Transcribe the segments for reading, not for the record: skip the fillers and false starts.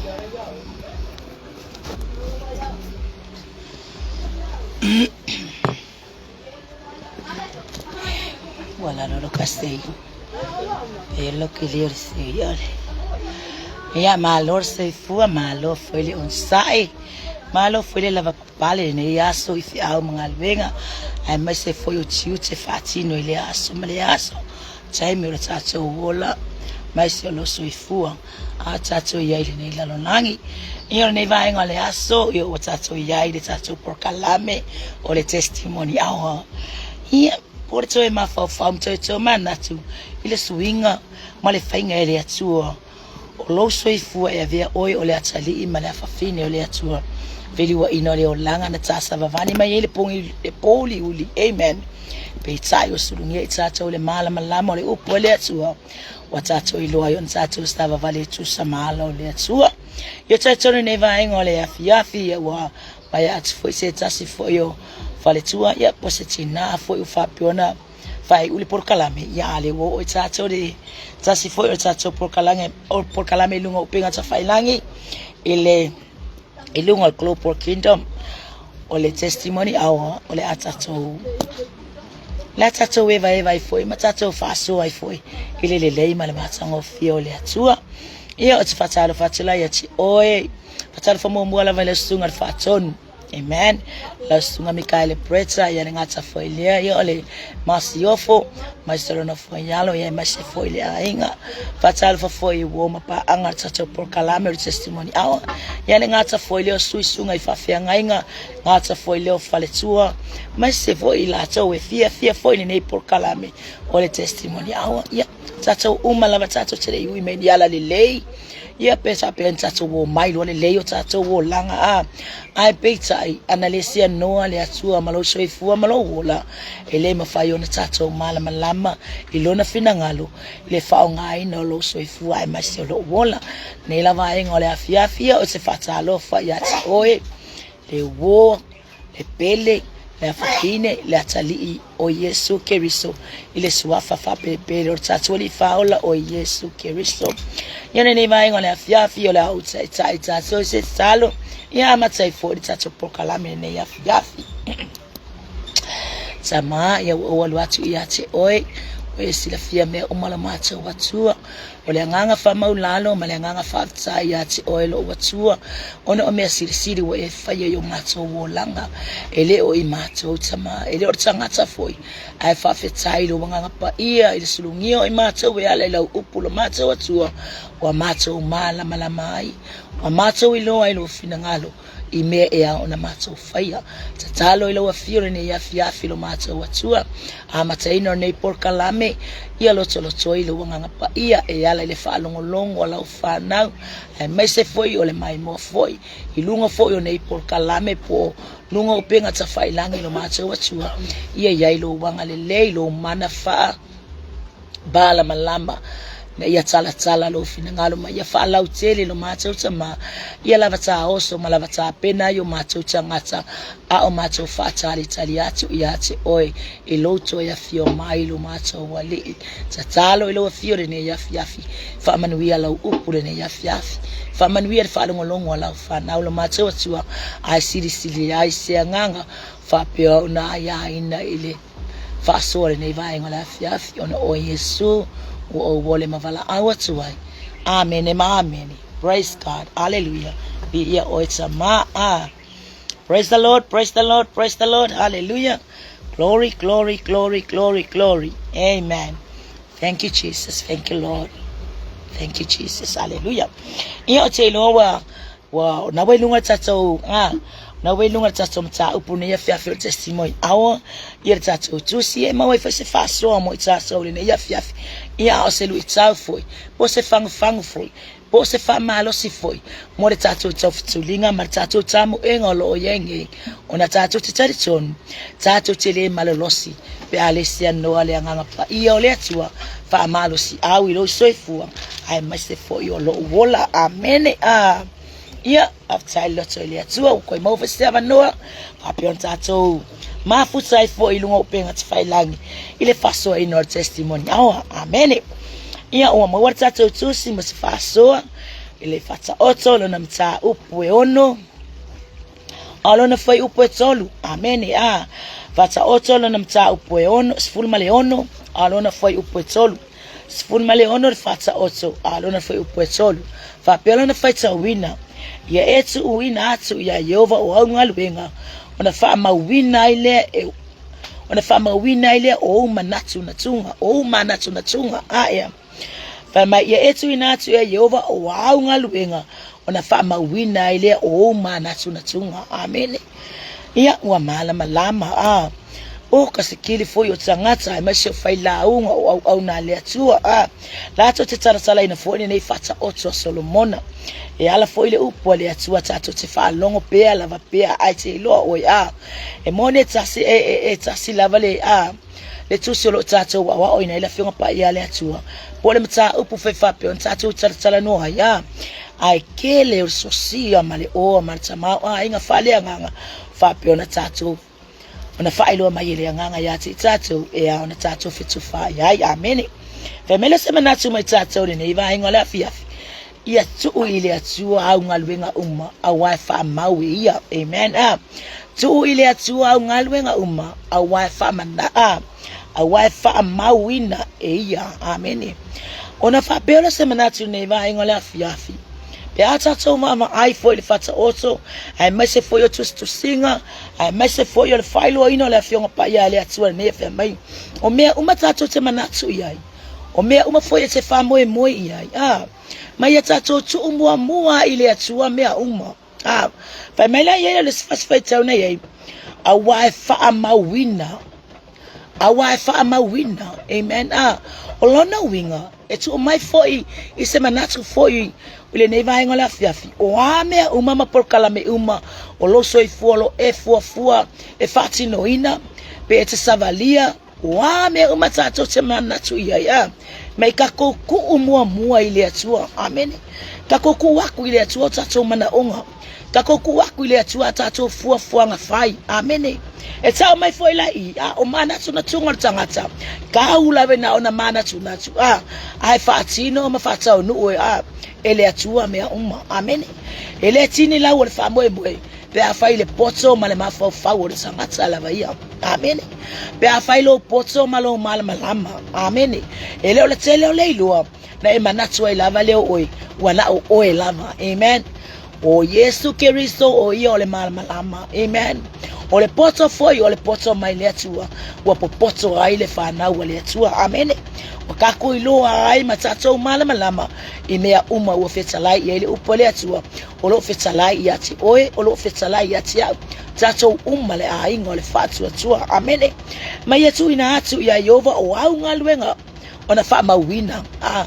Ua lalo lo ka sei. E lo ke le o le sei ole. Ia malo le soifua, malo foi le onosai, malo foi le lava papale i lenei aso i feau ma galuega, aemaise foi o tiute faatino i lea aso ma lea aso, taimi o le tatou ola, aemaise o lou soifua a o tatou i ai i lenei lalolagi. Ia o lenei vaega o le aso, ia ua tatou i ai i le tatou polokalame o le Testimony Hour. Ia, po o le toe mafaufau ma toe tomanatu i le suiga ma le faiga e le Atua o lou soifua e avea oe o le atalii ma le afafine o le Atua feliuaina o le olaga na tasavavani mai ai le pogi le pouliuli. Amen. Peitai ua sulugia i tatou le malamalama o le upu a le Atua ua tatou iloa ai ona tatou savavali e tusa ma ala o le Atua. Ia talitonu i nei vaega o le afiafi, ia ua vaea atu foi se tasi foi o faletua, ia po o se tinā foi ua faapea ona faaiu le polokalame, ia a lea ua oo i tatou le tasi foi o le tatou polokalame, o polokalame i luga o upega tafailangi i le i luga o le Global Kingdom o le Testimony Hour o le a tatou le a tatou evaeva ai foi ma tatou faasoa ai foi i le lelei ma le matagofie o le Atua. Ia ou te faatalofa atu la ia te oe. Faatalofa muamua lava i le susuga i le Faatonu. Amen. Lau susuga Mikaele Bretta, ia le gata foi lea, ia o le Masiofo, mai se lona fuaialo, ia aemaise foi le aiga. Faatalofa foi i uo ma paaga le tatou polokalame o le Testimony Hour. Ia le gata foi lea o suisuga i faafeagaiga, gata foi lea o faletua, aemaise foi i latou e fiafia foi i lenei polokalame o le Testimony Hour. Ia, tatou uma lava tatou te le i ui mai ni ala lelei, Ia pe faapea ni tatou omai loa lelei o tatou olaga a ae peitai ana le sianoa le Atua ma lou soifua ma lou ola e le mafai ona tatou malamalama i lona finagalo i le faaaogaina o lou soifua aemaise o lou ola. Nei la vaega o le afiafi ia o se faatalofa ia te oe le uo le pele, le afafine, le atalii o Iesu Keriso i le suafa faapelepele o le tatou Alii Faaola o Iesu Keriso. Ia lenei vaega o le afiafi o le a ou taitai tatou i se tatalo, ia amata ai foi le tatou polokalame lenei afiafi. Tama, ia ua ou alu atu ia te oe, ua e silafia mea uma lo matou Atua. O le agaga faamaulalo ma le agaga faafetai ia te oe lou Atua, ona o mea silisili ua e faia i o matou olaga, e le o i matou tama, e le o le tagata foi, ae faafetai i lou agaga paia i le sulugia o i matou e ala i lau upu lo matou Atua, ua matou malamalama ai, ua matou iloa ai lou finagalo, i mea e ao ona matou faia. Tatalo i lau afio lenei afiafi lo matou Atua, amataina o lenei polokalame, ia lotolotoi lou agaga paia e ala i le faalogologo a lau fanau, aemaise foi o le maimoa foi i luga foi o nei polokalame po o luga o upega tafailangi lo matou Atua, ia i ai lou agalelei, lou mana faa Malamalama ina ia talatala lou finagalo ma ia faalautele lo matou tama, ia lava taoso ma lava tapena ai o matou tagata a o matou faatalitali atu ia te oe i lou toe afio mai lo matou Alii. Tatalo i lou afio lenei afiafi, faamanuia lau upu lenei afiafi, faamanuia le faalogologo a lau fanau lo matou Atua, ae silisili ai se agaga faapea ona aiaina i le Faasoa lenei vaega o le afiafi ona o Iesu ua ou ole ma valaau atu ai. Amene ma amene. Praise God. Hallelujah. Viia oe Tama. Ah. Praise the Lord, praise the Lord, praise the Lord. Hallelujah. Glory, glory, glory, glory, glory. Amen. Thank you, Jesus. Thank you, Lord. Thank you, Jesus. Hallelujah. Ia o te iloa ua Ua na wai lunga tatou a na wai lunga tatou mataupu nei afiafi o le testimony hour ia le tatou tusi e maua ai foi se faasoa mo i tatou lenei afiafi ia a o se luitau foi po o se fagufagu foi po o se faamalosi foi mo le tatou taufetuliga ma le tatou tamoega o lo o i ai nei ona tatou te talitonu tatou te le malolosi pe a le sianoa le agaga paia o le Atua faamalosiau i lou soifua aemaise foi o lou ola. Amene. A ia, faafetai le loto i le Atua ua toe maua foi se avanoa faapea ona tatou mafuta ai foi i luga o upega tafailagi i le faasoaina o le testimony. Aoa. Amene. Ia, ua maua le tatou tusi ma se faasoa. I le Faataoto lona mataupu e 6, a lona fuaiupu e 3. Amene. A Faataoto lona mataupu e 6, 16, a lona fuaiupu e 3. 16 le Faataoto, a lona fuaiupu e 3. Faapea lona faitauina, ia e tuuina atu iā Ieova o au galuega, ona faamauina ai lea e ona faamauina ai lea o ou manatunatuga, o ou manatunatuga. A ea. Fai mai, ia e tuuina atu ia Ieova o au galuega, ona faamauina ai lea o ou manatunatuga. Amene. Ia, ua malamalama, a. O ka sekili foi o tagata, aemaise o failauga o auauna a le Atua, a. Latou te talatalaina foi lenei faataoto a Solomona. E ala foi le upu a le Atua tatou te faalogo pea lava pea, ae te iloa oe, a. E moni e tasi, e, e, e tasi lava le, a, le tusi o lo o tatou aoaoina ai le Afioga Paia a le Atua, po o le mataupu foi faapea ona tatou talatalanoa ai, a. Ae kele o le sosia ma le oa ma le tamaoaiga faaleagaga faapea ona tatou ona faailoa mai e le Agaga ia te i tatou e ao ona tatou fetufaai ai. Amene. Fai mai lea se manatu mai tatou lenei vaega o le afiafi, ia tuu i le Atua au galuega uma, auā e faamau e ia. Amen. Ah. Tuu i le Atua au galuega uma, auā e faamana, ah. Auā e faamauina e ia. Amene. Ona faapea lea se manatu i lenei vaega o le afiafi, pe a tatou vaavaai foi i le Faataoto, aemaise foi o tusitusiga, aemaise foi o le faailoaina o le Afioga Paia a le Atua i lenei afiafi mai, o mea uma tatou te manatu i ai, o mea uma foi e te faamoemoe i ai, a, ma ia tatou tuu muamua i le Atua mea uma. A, fai mai la i ai o le isi faitau na i ai, auā e faamauina, auā e faamauina, amen, a, o lona uiga, e tuu mai foi i se manatu foi i lenei vaega o le afiafi, o a mea uma ma polokalame uma o lou soifua o lo o e fuafua e faatinoina, pe e te savalia, o a mea uma tatou te manatu i ai, a, mai tatou tuu muamua i le Atua. Amene. Tatou tuu atu i le Atua o tatou manaoga. Tatou tuu atu i le Atua a tatou fuafuaga fai. Amene. E tau mai foi la i, a, o manatunatuga o le tagata, tau lava na ona manatunatu, a, ae faatino ma faataunuu e, a, e le Atua mea uma. Amene. E le tini lau o le faamoemoe, pe afai le poto ma le mafaufau o le tagata lava ia. Amene. Pe afai lou poto ma lou malamalama. Amene. E le o le tele o le iloa, na e manatu ai lava lea o oe, ua na o oe lava. Amen. O Iesu Keriso o ia o le malamalama. Amen. O le poto foi o le poto mai le Atua, ua popoto ai le fanau a le Atua. Amene. Ua tatou iloa ai ma tatou malamalama i mea uma ua fetalai i ai le upu a le Atua, o lo o fetalai ia te oe, o lo o fetalai ia te au, tatou uma le aiga o le faatuatua. Amene. Ma ia tuuina atu iā Ieova o au galuega ona faamauina. A.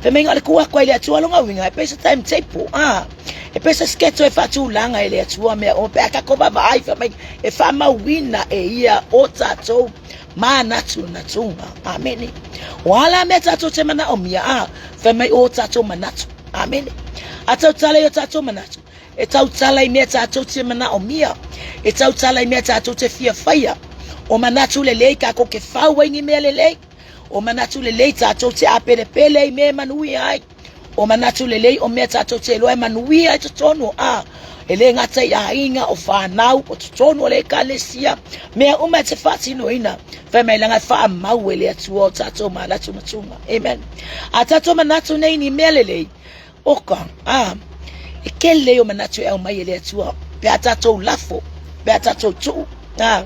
Fai mai o le tuu atu ai le Atua lona uiga, e pei se timetable. A. E pei se schedule e faatulaga e le Atua mea uma pe a tatou vaavaai, fai mai e faamauina e ia o tatou manatunatuga. Amene. O a la mea tatou te manaomia, a, fai mai o tatou manatu. Amene. A tautala i o tatou manatu, e tautala i mea tatou te manaomia, e tautala i mea tatou te fia faia. O manatu lelei tatou te fau ai ni mea lelei. O manatu lelei tatou te apelepele i mea e manuia ai. O manatu lelei o mea tatou te iloa e manuia i totonu, a e le gata i aiga, o fanau, o totonu o le ekalesia, mea uma e te faatinoina, fai mai leaga e faamau e le Atua o tatou manatunatuga. Amen. A tatou manatu nei ni mea lelei, oka, a, e kele lelei o manatu e aumai e le Atua, pe a tatou lafo, pe a tatou tuu, a,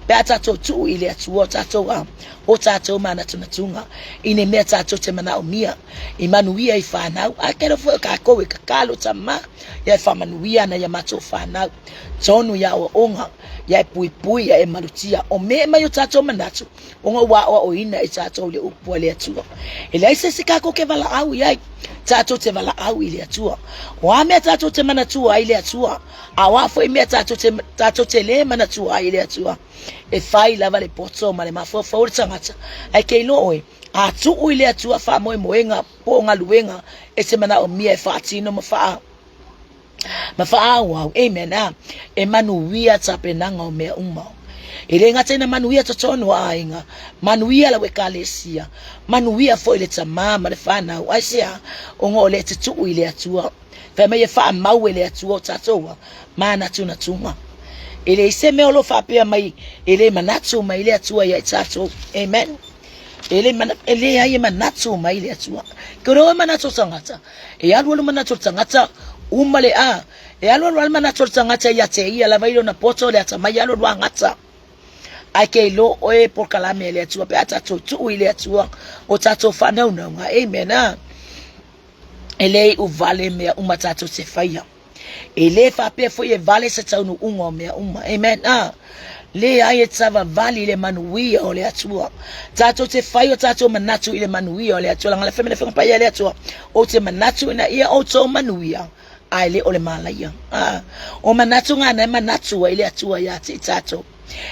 pe a tatou tuu i le Atua o tatou, a, o tatou manatunatuga, i ni mea tatou te manaomia, i manuia i fanau, a kele foi o takou e tatalo tama, ia e faamanuia ana ia matou fanau, tonu ia aoaoga, ia e puipui, ia e malutia, o mea mai o tatou manatu, ona ua aoaoina i tatou le upu a le Atua. E leai se isi tatou te valaau i ai, tatou te valaau i le Atua. O a mea tatou te manatua ai le Atua, a o a foi mea tatou te, tatou te le manatua ai le Atua, e fai lava le poto ma le mafaufau o le tagata, ae ke iloa oe, a tuu i le Atua faamoemoega po o galuega e te manaomia e faatino ma faa ma faaauau. Amen. A, e manuia tapenaga o mea uma. E le gata ina manuia totonu o aiga, manuia lau ekalesia, manuia foi le tamā ma le fanau. Aisea? Ona o lea e te tuu i le Atua. Fai mai e faamau e le Atua o tatou manatunatuga. E leai se mea o lo o faapea mai e le manatu mai le Atua ia i tatou. Amen. E le mana, e leai e manatu mai le Atua. Ke ore oe manatu o tagata. E alualu manatu o le tagata, uma le a. E alualu lava le manatu o le tagata ia te ia lava i lona poto le atamai, e alualu lava gata. Ae ke iloa oe polokalame a le Atua pe a tatou tuu i le Atua o tatou faanaunauga. Amen. A. E le iu vale mea uma tatou te faia. E le faapea foi e vale se taunuuga o mea uma. Amen. A. Leai e savavali i le manuia o le Atua. Tatou te fai o tatou manatu i le manuia o le Atua. Leaga le fai mai le Afioga Paia e le Atua, ou te manatu ina ia outou manuia, ae le o le malaia. A. O manatu ngana e manatu ai le Atua ia te i tatou.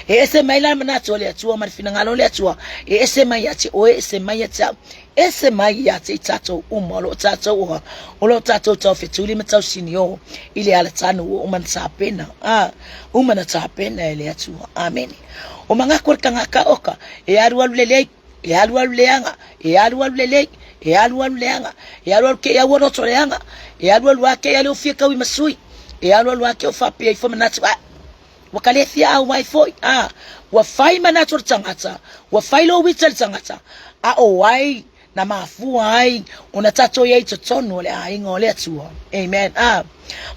E ese mai la le manatu o le Atua ma le finagalo o le Atua, e ese mai ia te oe, ese mai ia te au, ese mai ia te i tatou uma o lo o tatou oa, o lo o tatou taufetuli ma tausinio i le alatanu ua uma na tapena, a, uma na tapena e le Atua. Amene. O mangaku o le tagata oka, e alualu lelei, e alualu leaga, e alualu lelei, e alualu leaga, e alualu ke aua loto leaga, e alualu a ke ale o fia kau i masui, e alualu a ke o faapea ifo manatu, a, Ua ka le fia auai foi, a, ua fai manatu o le tagata, ua fai lou ita i le tagata, a o ai na mafua ai ona tatou i ai i totonu o le aiga o le Atua. Amen. A,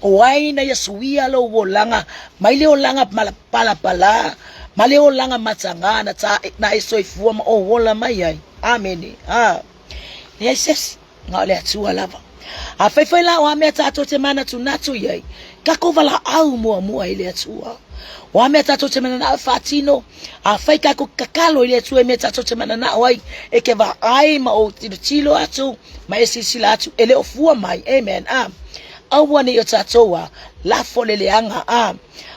o ai na ia suia lou olaga mai le olaga palapala ma le olaga mataga na, ta, na e soifua ma ou ola mai ai. Amene. A, leai se isi. Na o le Atua lava. A fai foi la o a mea tatou te manatunatu i ai, tatou valaau muamua i le Atua. O a mea tatou te mananao e faatino, a fai tatou tatalo i le Atua i mea tatou te mananao ai, e te vaai ma ou tilotilo atu, ma e silasila atu, e le o fua mai. Amen. A, aua ne i o tatou a, lafo le leaga. A,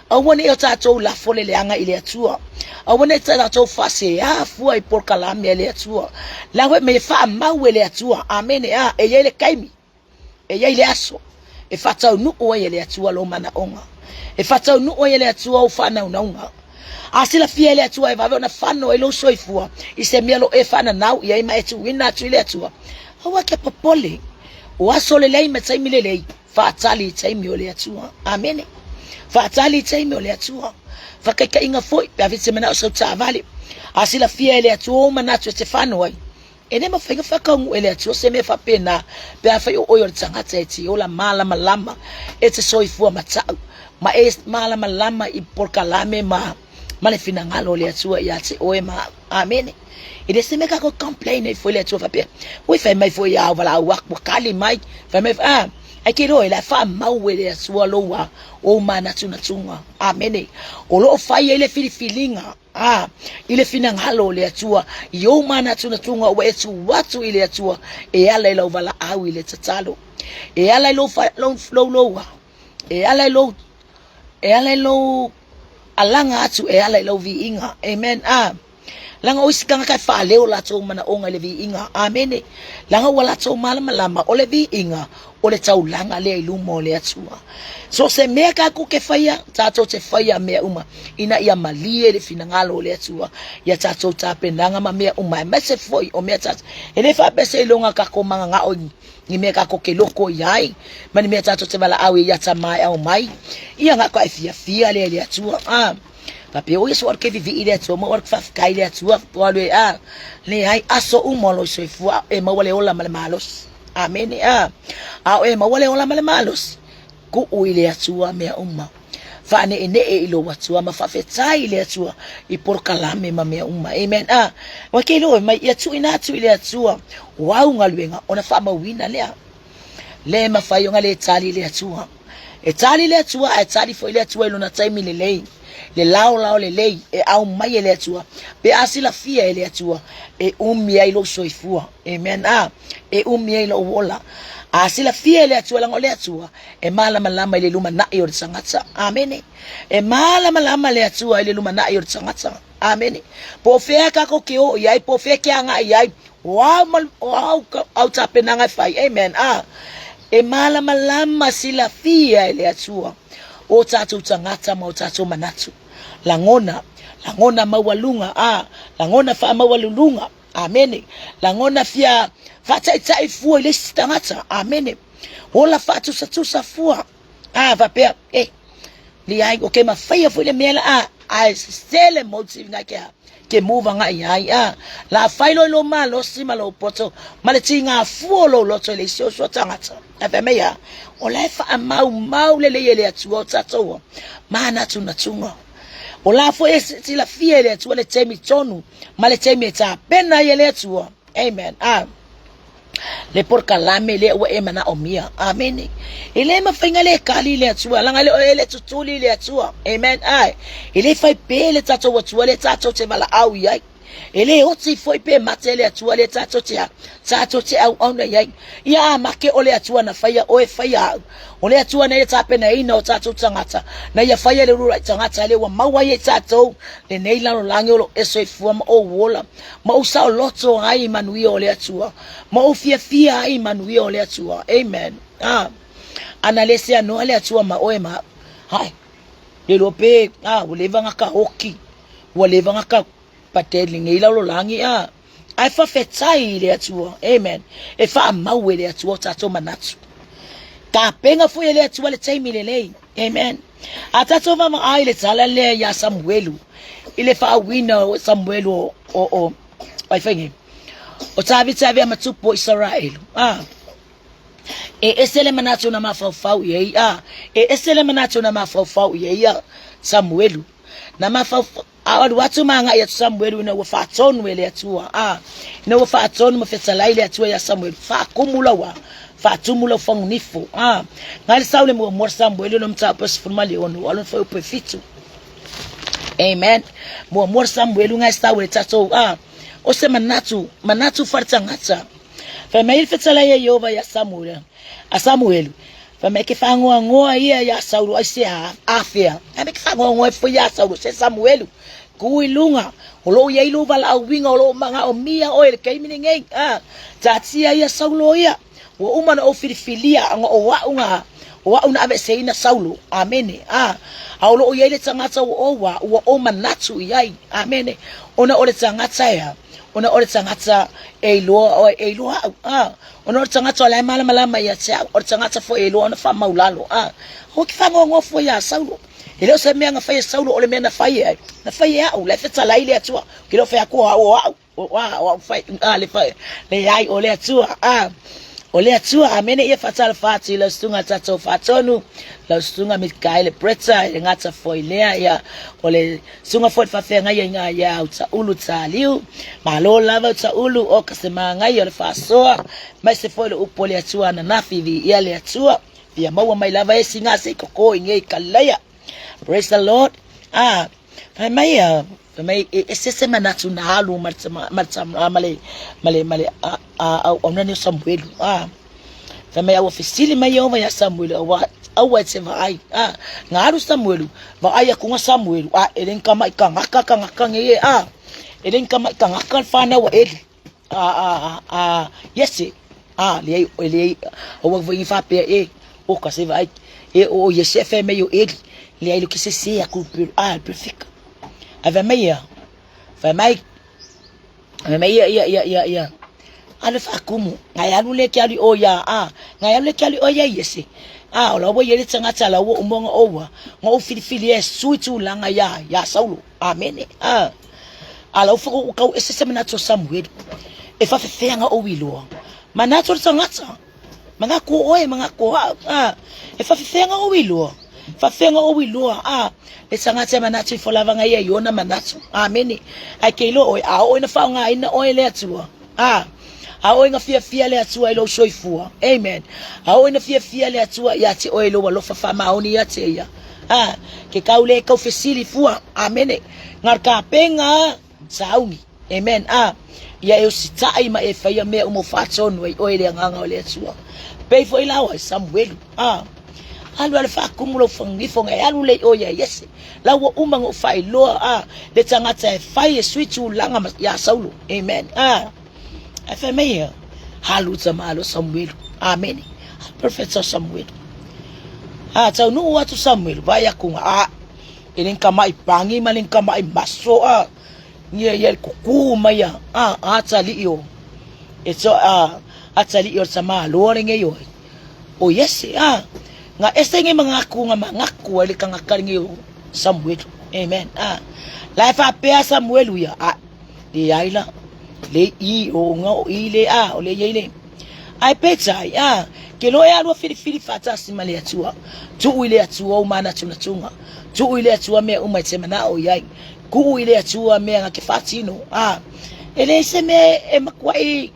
Aua ne i o tatou lafo le leaga i le Atua. Aua ne i tatou faaseā fua i polokalame a le Atua. La hoe me faamau e le Atua. Amene. A, e i ai le taimi, e i ai le aso e faataunuu ai e le Atua lou manaoga. E faataunuu ai e le Atua ou faanaunauga. A silafia e le Atua e vave ona fano ai lou soifua i se mea lo e faananau i ai ma e tuuina atu i le Atua. Aua ke popole. O aso lelei ma taimi lelei, Faatali i taimi o le Atua. Amene. Faatali i taimi o le Atua. Whakaikainga foi, pe a whiti manao sau taavale. A silafia e le Atua ou manatu e te whano ai. E le mawhai nga whakaungu e le Atua se mea whapena, pe a whai o oi o le tangata e te ola mālamalama, e te soifua matau, ma e mālamalama i polokalame ma ma le finagalo o le Atua ia te oe ma au. Amene. E le se mea kākou complain ai foi le Atua faapea, ui fai mai foi au valaau aku ua kali mai, fai mai ah, ai ke iloa e la e faamau e le Atua lou a ou manatunatuga. Amene. O lo o fai ai le filifiliga ah, i le finagalo o le Atua i ou manatunatuga ua e tuu atu i le Atua e ala i lau valaau i le tatalo. E ala i lou, lou, lou, lou, e ala i lou E ala i lou alaga atu, e ala i lau viiga. Amen. Ah. Leaga o isi tagata e faaleo latou manaoga i le viiga. Amene. Leaga ua latou malamalama o le viiga o le taulaga lea i luma o le Atua. So se mea tatou te faia, tatou te faia mea uma ina ia malie le finagalo o le Atua ia tatou tapenaga ma mea uma, aemaise foi o mea tatou. E le faapea seiloga tatou mananao i ni mea tatou te loko i ai, ma ni mea tatou te valaau ai ia tama e aumai. Ia na ka e fiafia lea i le Atua. Ah, faapea, o Iesu alu ke vivii i le Atua, ma alu ke faafetai i le Atua, o alu e, ah, leai, aso uma o lou soifua, e maua le ola ma le malosi. Amene, ah. A o e maua le ola ma le malosi, Kuu i le Atua mea uma. Faaneenee i lou Atua ma faafetai i le Atua i polokalame ma mea uma. Amen. Ah, ua ke iloa mai ia tuuina atu i le Atua o au galuega ona faamauina lea. Le mafai ona le tali le Atua. E tali le Atua ae tali foi le Atua i lona taimi lelei. Le laolao lelei e aumai e le Atua pe a silafia e le Atua e umi ai lou soifua. Amen. Ah, e umi ai lou ola. A silafia e le Atua, leaga o le Atua e malamalama i le lumanai o le tagata. Amene. E malamalama le Atua i le lumanai o le tagata. Amene. Po o fea tatou ke o i ai, po o fea ke agai i ai, o au, o au, au tapenaga e fai. Amen. Ah, e malamalama silafia e le Atua o tatou tagata ma o tatou manatu. Lagona. Lagona maualuga, a, lagona faamaualuluga. Amene. Lagona fia faataitai fua i le isi tagata. Amene. Ola faatusatusa fua. A, faapea, e, leai, o ke mafaia foi le mea la a, ae sese le motive ngai ke a, ke move agai ai, a, la fai loi lou malosi ma lou poto, ma le tiga fua o lou loto i le isi o tagata. Ae fai mai a, o la e faamaumau lelei e le Atua o tatou manatunatuga. O la foi e silafia e le Atua le taimi tonu ma le taimi e tapena ai e le Atua. Amen. A, le polokalame lea ua e manaomia. Amene. E le mafai ona le kali le Atua, leaga e le o e le tutuli le Atua. Amen. Ae, e le fai pe le tatou Atua lea tatou te valaau i ai. E le oti foi pe mate le Atua lea tatou te tatou te auauna i ai. Ia a make o le Atua na faia oe faia au. O le Atua na ia tapenaina o tatou tagata, na ia faia le uluai tagata lea ua maua ai e tatou lenei lalolagi o lo o e soifua ma ou ola, ma ou saoloto ai i manuia o le Atua, ma ou fiafia ai i manuia o le Atua. Amen. Ah. Ana le seanoa le Atua ma oe ma au. Hai. Le iloa pe, ah, ua leva ona ka oki, ua leva ona ka patele nei lalolagi, ah. Ae faafetai i le Atua. Amen. E faamau e le Atua o tatou manatu. Tapena foi e le Atua le taimi lelei. Amen. A tatou vaavaai i le tala lea iā Samuelu, i le faauiina o Samuelu o, o, o, ai fai nei, o Tavita e avea ma tupu o Isaraelu. Ah. E ese le manatu na mafaufau i ai, ah. E ese le manatu na mafaufau i ai ia Samuelu. Na mafaufau, a alu atu ma agai atu Samuelu ina ua faatonu e le Atua, a, ina ua faatonu ma fetalai le Atua iā Samuelu, faakumu lau a, faatumu lau fagunifo, a. Ngai le sau le muamua Samuelu na mataupu e 16, alo na fuaiupu e 7. Amen. Muamua Samuelu ngai sau e tatou, a, o se manatu, manatu faletagata. Fai mai le fetalai e Iova iā Samuelu, a Samuelu, Fai mai ke whangoangoa ia iā Saulo ai se afea. Fai mai ke whangoangoa foi iā Saulo se Samuelu. Ku i lunga, o lou iai lou valaauina o lou manaomia oe i le taimi lenei. A, taatia ia Saulo ia. Ua uma ona ou filifilia ona o a'u na, o a'u na aveeseina Saulo. Amene. A, a o loo iai le tagata ua ou a, ua ou manatu i ai. Amene. Ona o le tagata ea, ona o le tagata e iloa oe, e iloa a'u. A, Ona o le tagata o la e malamalama ia te au, o le tagata foi e iloa ona faamaulalo. A, aua ke faanoanoa fua iā Saulo. E le o se mea na fai e Saulo, o le mea na fai e ai, na fai e a'u, la e fetalai le Atua. Ou ke le o fai atu o a'u, o a'u, o a, o a'u fai, a, le fai, leai, o le Atua, a, o le Atua. Amene. Ia faatalofa atu i lau susuga tatou faatonu, lau susuga Mikaele Bretta, e le gata foi lea, ia, o le Susuga foi le faafeagaiga ia Utaulu Taliu. Malo lava Utaulu o ka se māngai o le faasoa, maise foi le upu o le Atua ananafi viia le Atua. Fia maua mai lava e siga se i koko i ngei Kalilaia. Praise the Lord. Ah, fai mai a fai mai e ese se manatu na alu ma le ma le ma le ma le a a auauna nei o Samuelu. Ah, Fai mai a ua fesili mai Iehova iā Samuelu, aua, aua e te vaai. A, nga alu Samuelu, vaai aku nga Samuelu, a e le ni kamaʻi kangaka kangaka nei e, a, e le ni kamaʻi kangaka le whanau a Eli, a, a, a, a, Iese, a, leai, e leai, aua foi ni faapea e, o ka se vaai, e o Iese e fai mai o Eli, leai lo ke sese aku a, le perfeka. Ae fai mai ia, fai mai, Fai mai ia, ia, ia, ia, ia. Alu e faakumu. Ngai alu le ke alu i o ia, a. Ngai alu le ke alu i o ia Iese. A, o la ua i ai le tagata, la ua uma ona oua, ona ou filifili e sui tulaga ia, ia Saulo. Amene. A. A la ua ua tau ese se manatu o Samuelu. E faafefea ona ou iloa. Manatu o le tagata. Manatu o oe, manatu o a'u, a, e faafefea ona ou iloa? Faafefea ona ou iloa, a, le tagata e manatu ifo lava na ia i ona manatu. Amene. Ae ke iloa oe, a oo ina faaaogaina oe e le Atua, a, a oo ina fiafia le Atua i lou soifua. Amen. A oo ina fiafia le Atua ia te oe i lou alofa faamaoni ia te ia. A, ke kau le kau fesili fua. Amene. Ngar kapenga sauni. Amen. A, ia e usitai ma e faia mea uma o faatonu ai oe i le agaga o le Atua. Pei foi la oe Samuelu. A, alu ale faakumu lou fagifo ngai alu le i o ia Iese. La ua uma ona ou faailoa a le tagata e fai e sui tulaga ma ia Saulo. Amen. A, ae fai mai ia, alu tama alo Samuelu. Amene. Perfect o Samuelu. A, taunuu atu Samuelu, vai aku nga, a, E le kamaʻi pagi ma le kamaʻi maso a ia ia le kukū mai a a atalii o e to a atalii o le tamāloa lenei oe o Iese a nga ese nei mangaku nga mangaku ai le tagata lenei o Samuelu. Amen. A la e faapea Samuelu ia a leai la le i o nga o i le a o le iai le Ae peitai, a, ke loa e alu a filifili faatasi ma le Atua, tuu i le Atua ou manatunatuga, tuu i le Atua mea uma e te manao i ai, tuu i le Atua mea na te faatino, a, e leai se mea e matuai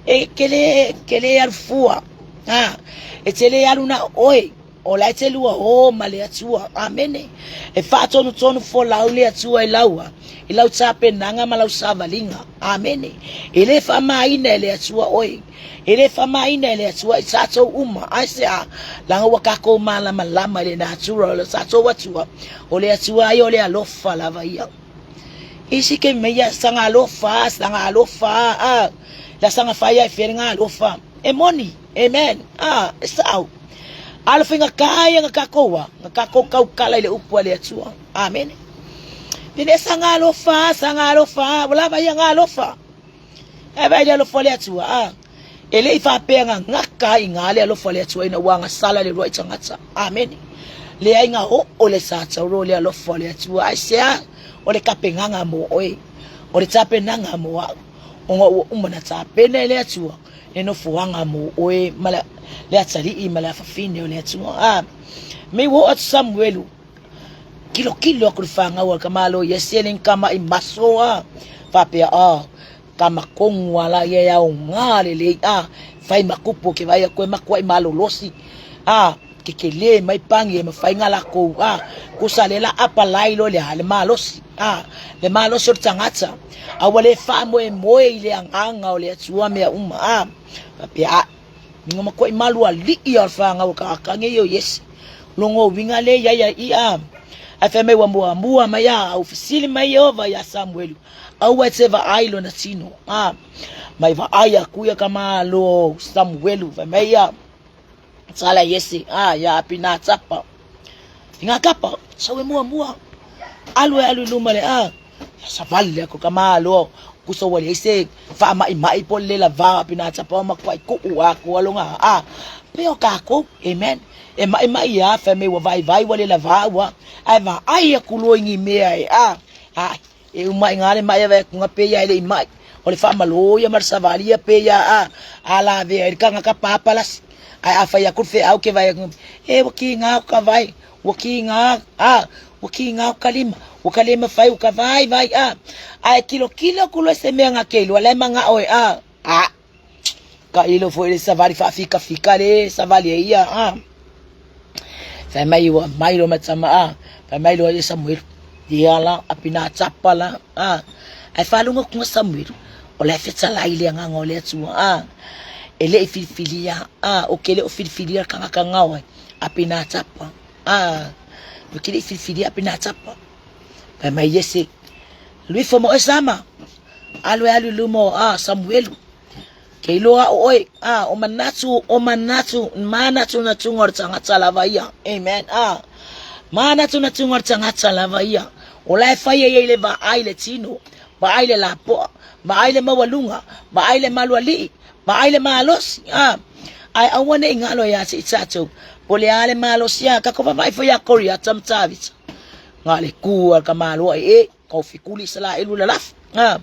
e ke le, ke le alu fua, a, e te le alu na o oe. O la e te lua o ma le Atua. Amene. E faatonutonu folau le Atua i laua, i lau tapenaga ma lau savaliga. Amene. E le faamaina e le Atua oe. E le faamaina e le Atua i tatou uma. Aisea? Leaga ua tatou malamalama i le natura o le tatou Atua. O le Atua ia o le alofa lava ia. Isi ke mea ia saga alofa, saga alofa, a. La saga fai ai fea le alofa. E moni. Amen. A, e sao. A le faigata ia na tatou a, na tatou tautala i le upu a le Atua. Amene. Pele saga alofa, saga alofa, ua lava ia nga alofa. Ae vaai le alofa o le Atua, a. E le i faapea na gata ai i ina le alofa o le Atua ina ua agasala le uluai tagata. Amene. Leai na oo le satauro le alofa o le Atua. Aisea? O le tapenaga mo oe. O le tapenaga mo au. Ona ua uma na tapena e le Atua le nofoaga mo oe ma le atalii ma le afafine o le Atua. A me ua oo atu Samuelu, kilokilo aku le fanau a le tamāloa Iese le kamaʻi maso a faapea a kama kogu ala ia e aoga lelei a fai ma kupu ke vaai aku e makuaʻi malolosi a kekelē mai pagi e mafai nga lakou a kusa le la apalai loa le a le malosi a le malosi o le tagata a ua le faamoemoe i le agaga o le Atua mea uma a faapea a minga makuaʻi malu aliʻi a o le fanau a tagata nei o Iese logo uiga le iai ai i a ae fai mai ua muamua mai a au fesili mai Ieova iā Samuelu aua e te vaai lona tino a mai vaai aku ia ka malo Samuelu fai mai ia Sala Iese, a ia Apinatapa. I ngā kapa, sau e muamua. Alu e alu i luma le a. Ia savali le ako ka malo. Kusa ua leai se faamaʻimaʻi po o le lela vā Apinatapa o makuaʻi kuʻu aku aloga a. Pei o kākou, amen. E maʻimaʻi a fai mai ua vaivai ua lela vā ua. Ae vaai aku loa i ni mea e a. Ai, E uma i ngā le maʻi a vae pe ia e le i maʻi. O le faamalō ia ma le savali ia pe ia a a lavea ai le tagata papalasi. Ae a fai aku le feau ke vae aku, e ua kīgā o ka vae, ua kīgā, a, ua kīgā o ka lima, ua ka le mawhai, ua ka vai vai, a. Ae kilokilo aku loa se mea nga ke iloa la e manaʻo e, a, a. Ka ilo foi le savali faafikafika le savali e ia, a. Fai mai ua mai lo matama, a. Fai mai loa ia Samuelu, ia la, apina tapa la, a. Ae faalogo atu ga Samuelu, o la e fetalai le agaga o le Atua, a. E le i filifilia, a, o ke le o filifilia le tagata gao ai, apina tapa, a. O ke le i filifilia apina tapa. Fai mai Iese, Luifo mo oe Sama, Alu e alu i luma o a Samuelu. Ke iloa o oe, a o manatu, o manatu, manatu na tunga o le tagata lava ia. Amen. A manatu na tunga o le tagata lava ia. O la e fai ai le vaai le tino, vaai le lapoa, vaai le maualuga, vaai le malualii, vaai le malosi. A ae aua ne i galo iā te i tatou, po le a le malosi a, tatou vaavaai foi ia Koriata ma Tavita. Nga le ku a ka maloa e e. Kau fikuli sa la elu la laf. Ah,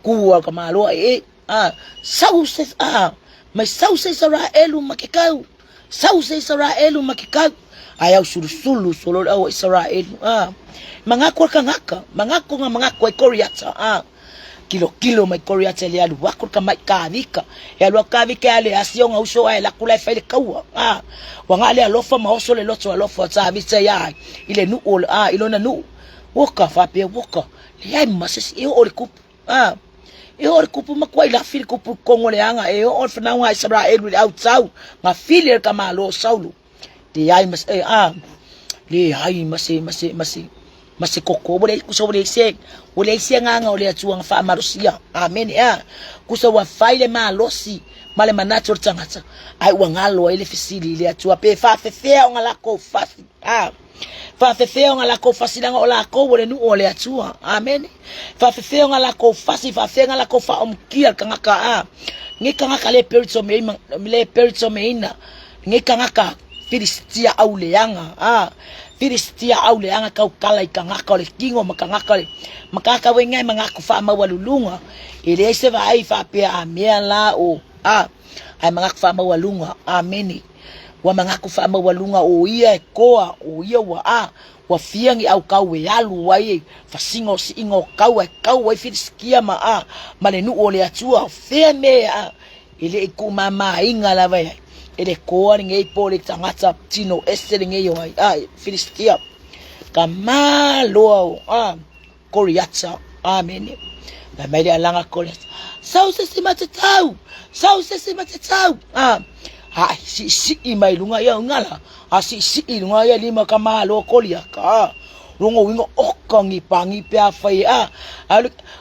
kua ka maloa e ah, sau se ah, mai sau se Israelu ma ke kau. Sau se Israelu ma ke kau. Ai au sulusulu solo le au Israelu. Ah, mangako ka ngaka, mangako nga mangako ai Koriata. Ah, kilo kilo mai Koriata le alu aku ka mai kavika. E alu aku kavika e ale asi o ngauso ai la kula e fai le kaua. Ah, wa nga le alofa ma oso le loto alofa ta vita ia i le nu'u ah, i lona nu'u. Woka, faapea woka, leai ma se isi, e oo le kupu, a, e oo le kupu makuai lafi le kupu i kongo leaga, e oo le fanauga a Isaraelu i le autau, gafili e le tamāloa o Saulo, leai ma se, a, leai ma se, ma se, ma se, ma se koko, ua leai, kusa ua leai se, ua leai se agaga o le Atua na faamalosia, amene, a, kusa ua fai le malosi ma le manatu o le tagata, ae ua galo ai le fesili i le Atua, pe faafefea ona lakou fasi, a. Faafefea ona lakou fasi leaga o lakou o le nuu o le Atua. Amene. Faafefea ona lakou fasi, faafefea ona lakou faaomukia le tagata a lenei tagata le peritsomeina, le peritsomeina lenei tagata Filistia auleaga, a Filistia auleaga tautala i tagata o le tino ma tagata o le ma tagata ua igai manatu faamaualuluga. E leai se vaai faapea a mea la o a ae manatu faamaualuga. Amene. Ua manatu faamaualuga o ia e toa, o ia ua a ua fia ni aukau e alu ai e fasiga o siiga o taua e tau ai Filistia ma a ma le nuu o le Atua. O fea mea a e le i tuumamaina lava e ai e le toa lenei po o le tagata tino ese lenei o ai a Filistia. Ka maloa o a Koriata. Amene. Fai mai le alaga Koriata. Sau se si matatau. Sau se si matatau. Ah. Ai, siisii mai lunga ia ngala. A siisii lunga ia lima ka malo Koriata. Ah. Rongo winga oka ngi pangi pe a fai a.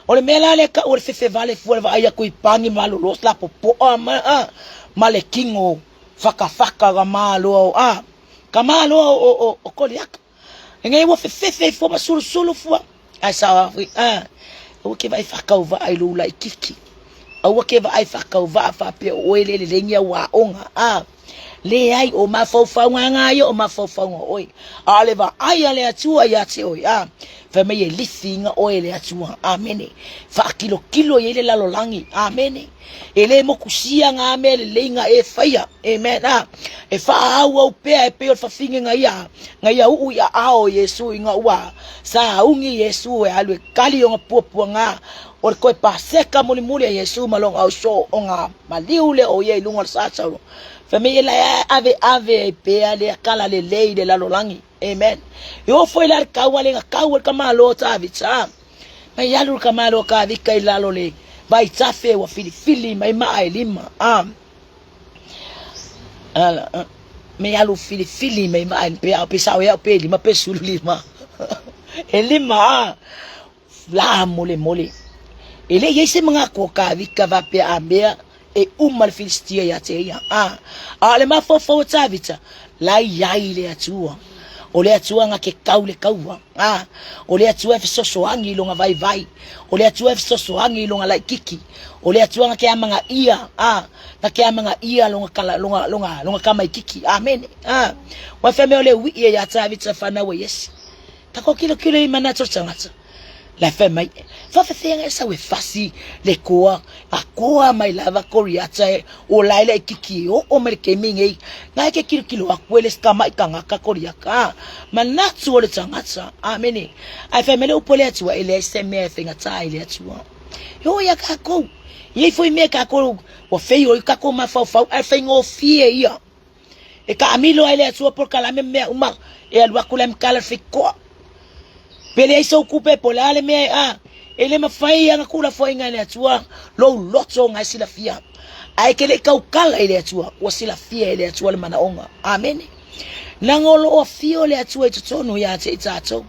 O le mea la le ka o le fefe vale fua le vaai aku i pangi malo los la popoa ma a. Ma le kingo whakawhaka ka malo o a. Ka malo o o o Koriata. Engei ua fefefe fua ma sulusulu fua. Ae sao a fui, a, aua ke vaai whakauvaa i lou laititi. Aua ke vaai whakauvaa whapea o oe le lelengi au aoga. A, leai, o mafaufauga ngā ia o mafaufauga o oe. A o le vaai a le Atua ia te oe, a, fai mai e lifi inga oe e le Atua. Amene. Whaakilokilo i ai le lalolagi. Amene. E le mokusia ngā mea lelei nga e whaia. Amen. A, e whaauau pea e pei o le fafine nga ia, nga ia uu i aao Iesu i nga ua saungi Iesu e alu e kali o nga puapua nga o le koe paseka mulimuli a Iesu ma longa au so o nga maliu le o ia i lunga o le sasaulo. Fai mai e la e ave ave e pea le kala lelei le lalolagi. Amen. E ofo i la le kaua le nga kaua le kamalo o Tavita. Mai alu le kamalo o Kavika i lalo le vaitafe ua filifili mai maa e lima. Ah. Ala, me alu filifili mai maa e pe au pe sao e au pe lima pe sulu lima. E lima ah. La mole mole. E le iai se mangaku o Kavika vapea a mea e uma le Filistia ia te ia. A, a o le mafaufau o Tavita, la iai le Atua. O le Atua nga ke kau le kaua. A, o le Atua e fesoasoani i longa vaivai. O le Atua e fesoasoani i longa laititi. O le Atua nga ke amanga ia. A, nga ke amanga ia longa kala, longa, longa, longa kamaititi. Amene. A, wa fai mai o le uii e ia Tavita whanau e Iesi. Ta ko kilo kilo i manatu o le tagata. La fai mai, faafefea e sau e fasi le koa, a koa mai lava Koriata e o la ele kiki e oo mai le kemi nei, ngai ke kilokilo aku e le skamai tagata Koriata, a, manatu o le tagata, amene. Ae fai mai le upu a le Atua, e leai se mea e faigata i le Atua. E oo ia kākou, e i ai foi mea kākou ua feio ai kākou mafaufau, ae faigofie ia. E kaamilo ai le Atua polokalame ma mea uma e alu aku la e makala le feikoa. Pe leai sou kupe po o le a le mea e a, e le mafai ana tuulafoaiga e le Atua lou loto nga e silafia. Ae ke le i taukala i le Atua, ua silafia e le Atua le manaoga. Amene. Leaga o lo o afio le Atua i totonu ia te i tatou.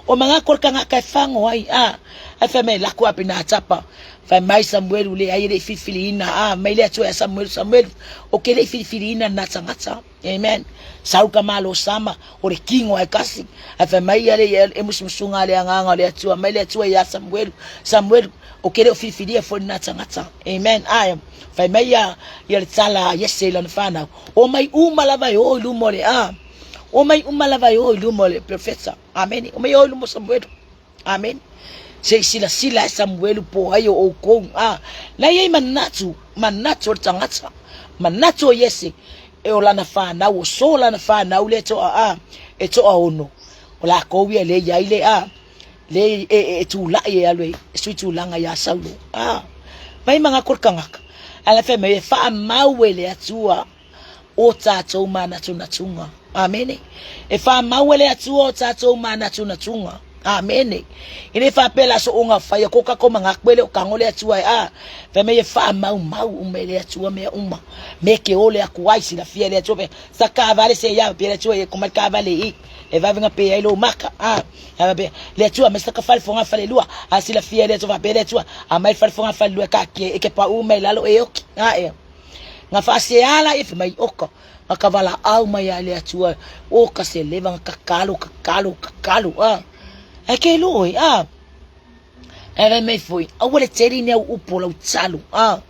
O manatu o le tagata e fago ai, a, ae fai mai, lako api na tapa. Fai mai Samuelu, leai e le i filifiliina, a, mai le Atua ia Samuelu, Samuelu, o ke le i filifiliina na tagata. Amen. Sau ka malo sama, o le kingo ai kasi. Ae fai mai ia le e musumusuga le agaga o le Atua, mai le Atua ia Samuelu, Samuelu, o ke le o filifilia foi na tagata. Amen. Ae, fai mai ia, ia le tala a Iese i lana whanau, o mai uma lava e o i luma o le a. O mai uma lava e o i luma o le profeta. Amen. O mai o i luma o Samuelu. Amene. Se i silasila e Samuelu po o ai o oukou. A, la e i ai manatu, manatu o le tagata, manatu o Iese, e o lana fanau, o so lana fanau le toa, a, e toaono. O lakou ia le i ai le, a, le e, e, e tulai e alu e sui tulaga iā Saulo. A, mai manatu o le tagata. Ae la fai mai e faamau e le Atua o tātou mānatunatuga. Āmene. E whāmau e le Atua o tātou mānatunatuga. Āmene. E le whāpea la so o ngā whaia ko kako ma ngā kwele o kango le Atua e a. Whai mai e whāmau mau uma e le Atua mea uma. Me ke ole aku ai silafia e le Atua pe. Sa ka vale se ia pe le Atua e komai ka vale i. E vavenga pe ai lo maka. A. A pe le Atua me sa ka fale fonga fale lua. A silafia e le Atua pe le Atua. A mai fale fonga fale lua ka ke e ke pa u mai lalo e oki. A e. Nga whaasea la e mai oka. Nga ka valaau mai a le Atua, o ka se leva nga kakalo, kakalo, kakalo, a. Ai ke lo oi, a. Ai vai mai foi, aua le tele ni au upu o lau talo, a.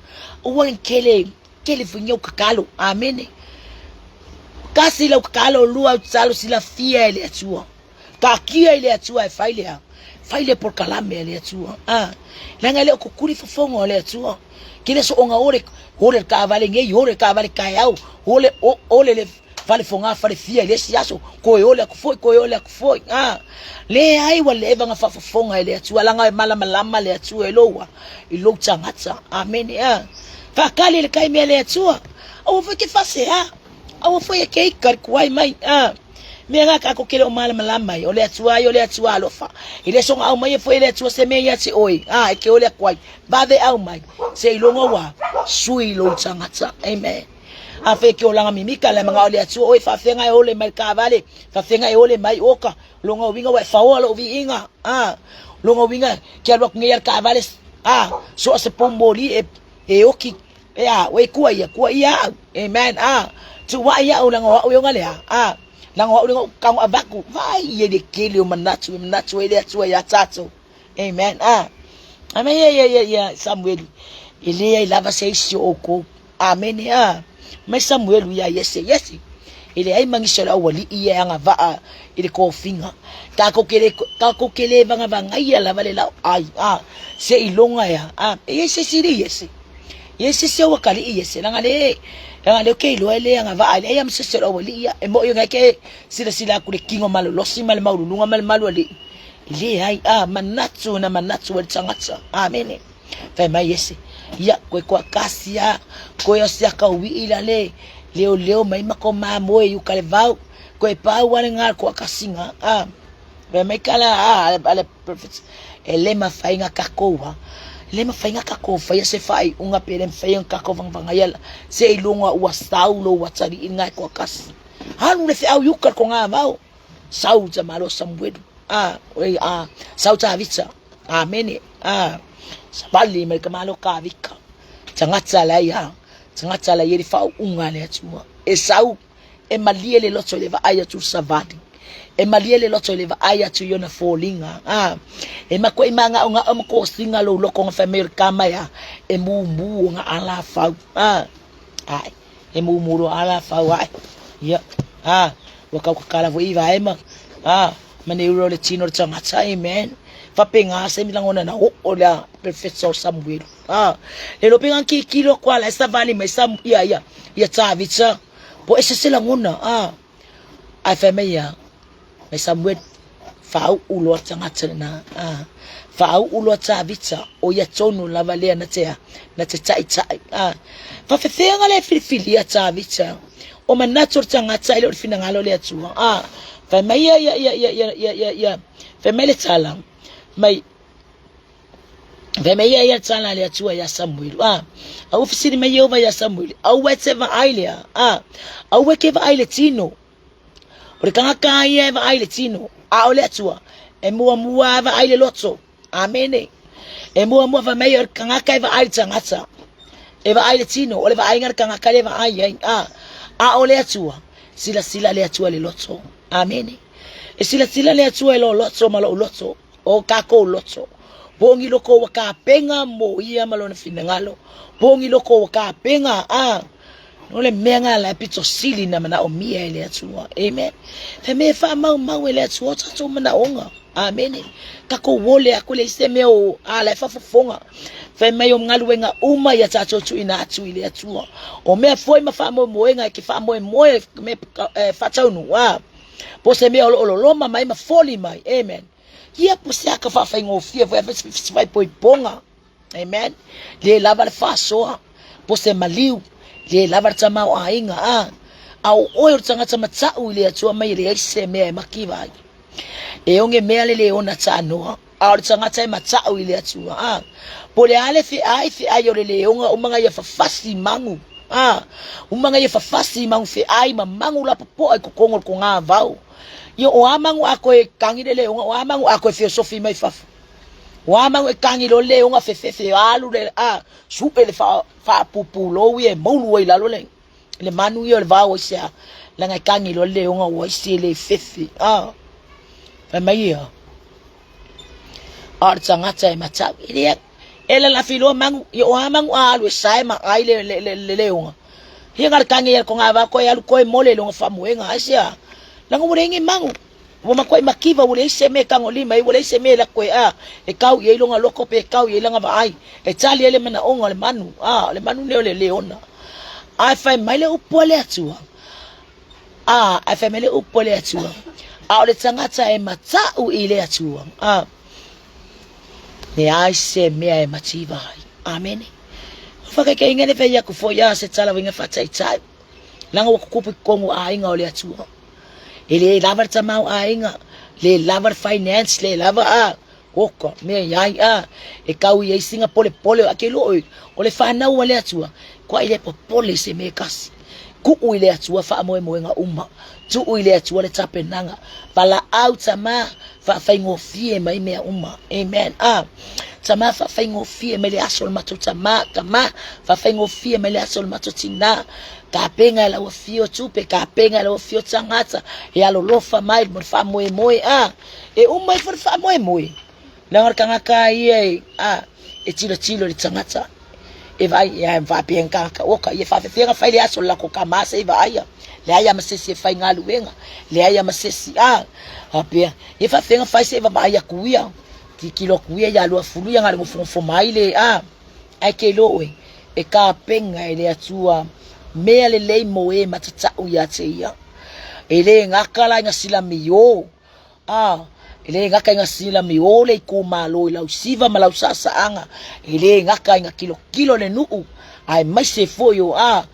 Aua le kele, kele foi ni au kakalo, amene. Kasi lau kakalo, lua au talo silafia e le Atua. Taatia i le Atua e fai lea, fai le polokalame a le Atua. Ah, leaga e le o kukuli fofoga o le Atua. Ke le soonga ole, ole le taavale nei, ole le taavale taeao, ole, o, ole le fale foga fale fia i le isi aso, toe ole atu foi, toe ole atu foi. Ah, leai ua leva na faafofoga e le Atua, leaga e malamalama le Atua i lou, i lou tagata. Amene. Ah, faatali le taimi a le Atua. Aua foi ke faasea. Aua foi e ke ika le kuai mai. Ah, Mea nga ka ko kele o malamalama ai, o le Atua ai, o le Atua alofa. I le soga au mai e foi e le Atua se mea ia te oe, a e ke ole aku ai, vave au mai, se iloga ua sui lou tagata. Amen. A fe ke olanga mimika le manga o le Atua oe faafenga e ole mai ka vale, faafenga e ole mai oka, longa winga wa faoa lo viinga. A longa winga ke alu aku ngai al ka vale, a so se pomoli e e oki E a, ua i kua ia, kua ia au. Amen. A, tuuai au leaga o au e oga lea. A, leaga o au leaga o kago avaku. Vai ia le kele o manatu, e manatu ai le Atua ia tatou. Amen. A, amen. Ia, ia, ia, ia, Samueli. E leai lava se isi o oukou. Amene. A, mai Samuelu ia Iese. Iese. E leai ma nisi o le aualii ia e agavaa i le kofiga. Takou ke le, takou ke le vagavagaia lava le laoai. A, seiloga ea. A, e iai se isi le Iese. Ia se se ua kali ia se langa le langa le ke iloa le anga va le ia se se ua li ia e mo ia ke sila sila ku le kingo malolosi ma le maululunga ma le malu ali le ai a manatu na manatu el tagata amene fai mai ese ia koe koa kasi a koe o sia ka ui ila le leo leo mai ma ko mamoe i uka le vau koe pau ale ngā koa kasinga a fai mai kala a ale Perfect. E le mafai na kakou a. E le mafai na kakou faia se faaiuga pe le mafai ona kakou vagavagaia la seiloga ua sau lou atalii lena e toatasi. Alu le feau i uka i le togavao. Sau ta malo Samuelu. A, oi a, sau Tavita. Amene. A, savali mai ka malo Kavika. Tagata la ia, tagata la ia le faauuga a le Atua. E sau E malie le loto i le vaai atu i le savali. E malie le loto i le vaai atu i ona foliga. A, e makuai māgaʻogaʻo ma kosiga lou loko na fai mai o le kama ea, e mumu ona alafau. A, ae, e mumu loa alafau, ae. Ia, a, ua kau kakala foi i vaema. A, ma nei ula o le tino o le tagata, amen. Faapena se lagona na oo le a Professor Samuelu. A, le lope nga kikilo kwa la e savali mai sa, ia, ia, ia Tavita. Po ese se lagona, a. Ae fai mai ia, mai Samuel, faauu loa tagata lena, a. Faauu loa Tavita, o ia tonu lava lea na te, na te taitai, a. Faafefea le filifilia Tavita, o manatu o le tagata e le o le finagalo o le Atua, a. Fai mai ia, ia, ia, ia, ia, ia, ia, ia, fai mai le tala, mai, Fai mai ia ia tala a le Atua iā Samuelu, a, a ua fesili mai Ieova iā Samuelu, aua e te vaai lea, a, aua e ke vaai le tino. O le tagata a ia e vaai le tino, a o le Atua, e muamua a vaai le loto. Amene. E muamua fai mai o le tagata e vaai le tagata. E vaai le tino, o le vaaiga le tagata le vaai ai, a, a o le Atua, silasila le Atua i le loto. Amene. E silasila le Atua i lou loto ma lou loto. O kakou loto. Pogi loko ua kapenga mo ia ma lona finagalo. Pogi loko ua kapenga a. No le mea nga la pito sili na manaomia e le Atua. Amen. Fe me fa mau mau e le Atua o tatou manaonga. Amen. Kakou ole aku le ise mea o a la e faafofoga. Fai mai o galuega uma ia tatou tuuina atu i le Atua. O mea foi ma faamoemoega e ke faamoemoe me e faataunuu a. Po se mea o lo o loloma mai ma foli mai. Amen. Ia po se aka faafaigofie foi se faaipoipoga. Amen. Le lava le faasoa. Po se maliu. Le lava le tamaoaiga. A, a o oe o le tagata matau i le Atua mai e leai se mea e makiva ai. E oge mea le le ona tanoa. A o le tagata e matau i le Atua. A, po le a le feai feai o le leoga uma ia fafasi magu. A, uma ia fafasi magu feai ma magu lapopoa i kokogo o le kogavao. Ia o a magu a koe kagi le leoga, o a magu a koe feosofi mai fafo. O a magu e kagi lo leoga fefefe alu le a suʻe le faapupu lou ia e moulu ai lalo le. Le manu ia o le vao aisea? Leaga e kagi loa le leoga ua isi e le fefe. Ah. Fai mai ia. A o le tagata e matau. E le e lalafi loa manu, ia o a manu a alu e sae ma ai le, le, le, le leoga. Ia nga le kagi ia konga va koe alu koe mole longa faamoega. Aisea? Leaga ua leai ni manu. Ua matuai mativa, ua leai se mea e tagolima ai, ua leai se mea e lako e a, e kau i ai lona loko pe kau i ai lana vaai, e tali ai le manaoga o le manu, a, o le manu lenei o le leona. Ae fai mai le upu a le Atua, a, ae fai mai le upu a le Atua, a o le tagata e matau i le Atua, a, leai se mea e mativa ai. Amene. O whakaikainga le whai aku foi a se tala winga whataitai. Langa ua kukupu i kongu aiga o le Atua. E le lava le tamaoaiga, le lava le finance, le lava a oka mea i ai a e kau i ai singa polepole a ke loa o le whanau a le Atua kua i le popole i se mea e kasi. Kuu i le Atua faamoemoega uma, tuu i le Atua le tapenaga, valaau tama faafaigofie mai mea uma. Amen. A tama faafaigofie mai le aso o le matou tama, tama faafaigofie mai le aso o le matou tina. Tapenga e lau afio tupe, tapenga e lau afio tagata, e alolofa mai mo le faamoemoe a. E uma ifo le faamoemoe. Leaga o le tagata ia e, a, e tilotilo i le tagata. E vaai, e faapea ni tagata, oka, ia faafefea ona fai le aso o le latou tama se i vaaia. Leai lava ma se isi e faigaluega, leai lava ma se isi, a, faapea, ia faafefea ona fai se i vaavaai atu ia, tilotilo atu ia ia Luafulu ia na o le nofonofo mai le, a. Ae ke iloa oe, e kapenga e le Atua mea lelei mo e matatau ia te ia. E le gata la i ga silamiō, a, e le gata i ga silamiō le itumalo i lau siva ma lau saasaaga, e le gata i ga kilokilo le nuu, aemaise foi o, a,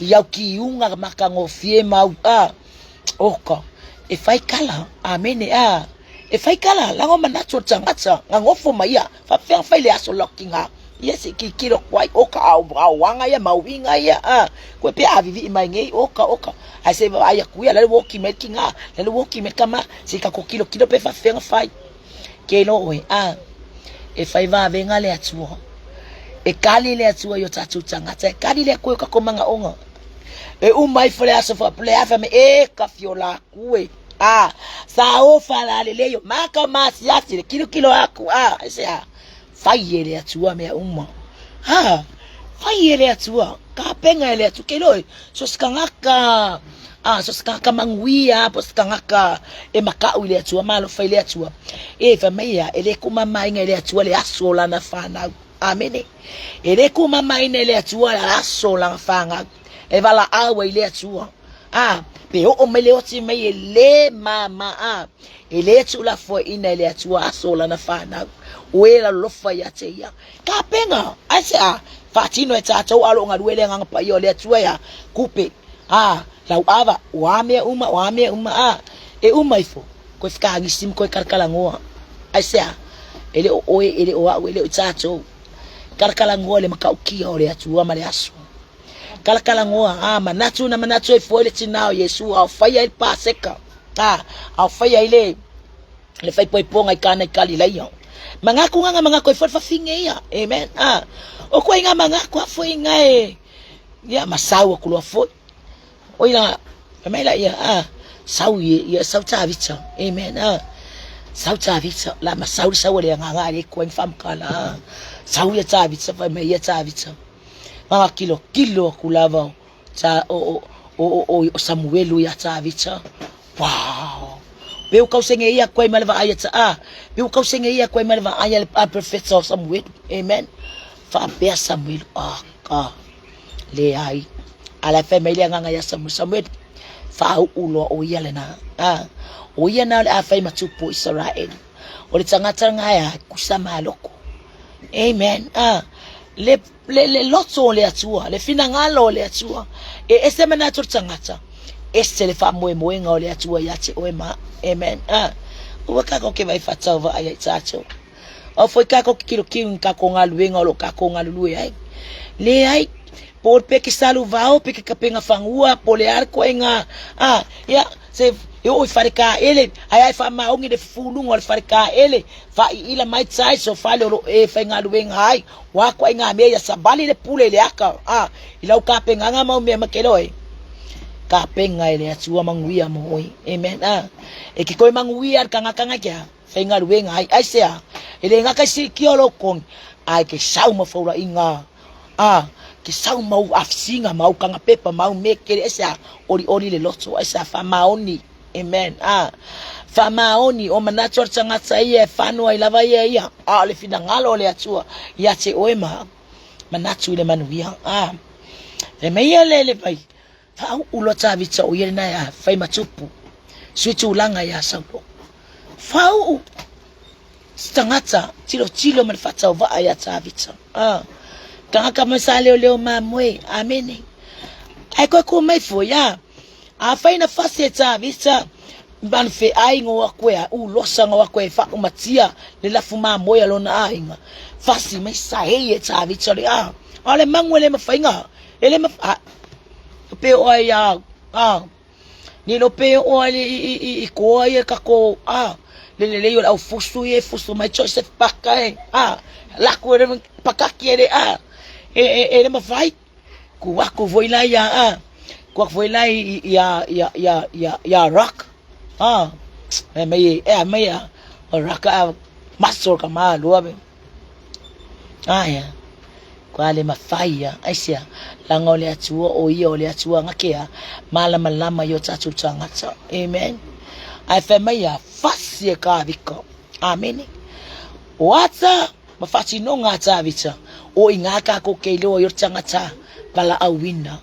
i au kiuga matagofie ma au, a, oka, e fai kala, amene, a, e fai kala, laga o manatu o le tagata, gagofo ma ia, Faapefea fai le aso lokinga ia se kilokilo aku ai oka ao aoaga ia ma uiga ia a koe pe avivi mai nei oka oka ae se vaai aku ia la le woki mai kinga la le woki mai kama se ka ko kilokilo pe faapefea ona fai ke iloa oe a e fai vavenga le Atua e kali le Atua i o tatou tagata e kali le Atua i o tatou manaoga e uma ifo le aso faapule afa me e ka fiola aku e A, sa ofa la lelei o maka o masiasi le kilokilo aku, a, e se a, fai e le Atua mea uma. Ha, fai e le Atua, kapenga e le Atua, ke iloa, so se tagata, a, so se tagata manuia, po o se tagata e makaʻu i le Atua, ma alofa i le Atua. E, fai mai ia, e le kumamaina e le Atua le aso o lana fanau. Amene. E le kumamaina e le Atua le aso o lana fanau. E valaau ai i le Atua. A, pe oo mai le oti mai e le māmā, a, e le tuulafoaiina e le Atua aso o lana fanau. O e alofa ia te ia. Kapenga, aisea, faatino e tatou a o lo o galue le Agaga Paia o le Atua ia, kupe, a, lauava, o a mea uma, o a mea uma, a, e uma ifo, koe fekagisi ma koe kalakalanoa. Aisea, e le o oe, e le o au, e le o tatou. Kalakalanoa le matautia o le Atua ma le aso. Kalakalanoa, a, manatu na manatu ai foi le tinā o Iesu, a o faia ai le Paseka, a, a o faia ai le, le faaipoipoga i Kana i Kalilaia. Manatu nga manatu ai foi le fafine ia. Amen. A, o koe nga manatu a foi nga e, ia, ma sau aku loa foi. Oi la, fai mai la ia, a, sau ia, ia sau Tavita. Amen. A, sau Tavita. La ma sau le sau a le agaga a le koe ni whamkala. A, sau ia Tavita, fai mai ia Tavita. Nga kilokilo aku lava o, ta, o, o, o, o, o, o Samuelu ia Tavita. Wow! Pe u kausenge ia koe ma le vaai a ta, a, pe u kausenge ia koe ma le vaai a le a profeta o Samuelu. Amen. Faapea Samuelu, ah, ah. Leai. A la e fai mai le agaga ia Samuel, Samuel, faauu loa o ia lena. A, o ia na o le a fai ma tupu o Isaraelu. O le tagata lena e a, kusa maloko. Amen. A, le, le, le loto o le Atua, le finagalo o le Atua. E ese manatu o le tagata, ese le faamoemoega o le Atua ia te oe ma. Amen. A, ua kākou ke vai whataua ai ai tātou. Ao foi kākou ke kilokilu ni kākou galuega o lo o kākou galulue ai. Leai, po o le peke saluvao, peke kapenga fagua, po o le a le koaiga, a, ia, se, e oo i fale kāele, ae a e faamaoni le fufuluga o le fale kāele, faaiila mai tiles o fale o lo o e faigaluega ai, ua koaiga mea ia savali le pule i le aka, a, i lau kapengaga mau mea ma ke iloa e. Tapena e le Atua manuia mo oe. Amen. Ah. E ke koe manuia le tagata na ke a faigaluega ai. Aisea? E le gata i siitia o lou totogi, ae ke sau ma faulaiga a ke sau ma ou afisiga ma au kagapepa ma au mea tele. Aisea? Olioli le loto. Aisea? Faamaoni. Amen. A faamaoni o manatu o le tagata ia e fano ai lava ia ia, a o le finagalo o le Atua ia te oe ma manatu i le manuia. A fai mai ia le le vai, Faauu loa Tavita o ia lena e a fai ma tupu, sui tulaga iā Saulo. Faauu se tagata tilotilo ma le faatauvaa iā Tavita. A tagata mai sa leoleo mamoe. Amene. Ae koe ku mai foi a. Afai na fasi e Tavita manufeai ngo aku e a ulosa ngo aku e faaumatia le lafu mamoe a lona aiga. Fasi mai saei e Tavita le a. A o le magu e le mafaiga. E le mafai. Pe o ai a a ni lo pe o ai i i i i koa ia ka ko a le lelei o le au fusu ia e fusu mai Joseph Paka e a laku e le pakaki e le a e e e le mafai ku aku foi la ia a ku aku foi la i i a i a i a i a i a rock a e mai e a mai a o rock a maso ka ma lua be Aia, kua le mafai ia, aisea, laga o le Atua, o ia o le Atua gake a, malamalama i o tatou tagata. Amen. Ae fai mai ia, fasi e Kāvika. Amene. O ata ma faatinoga a Tāvita, o i ngā kākou ke iloa i o tagata valaauina.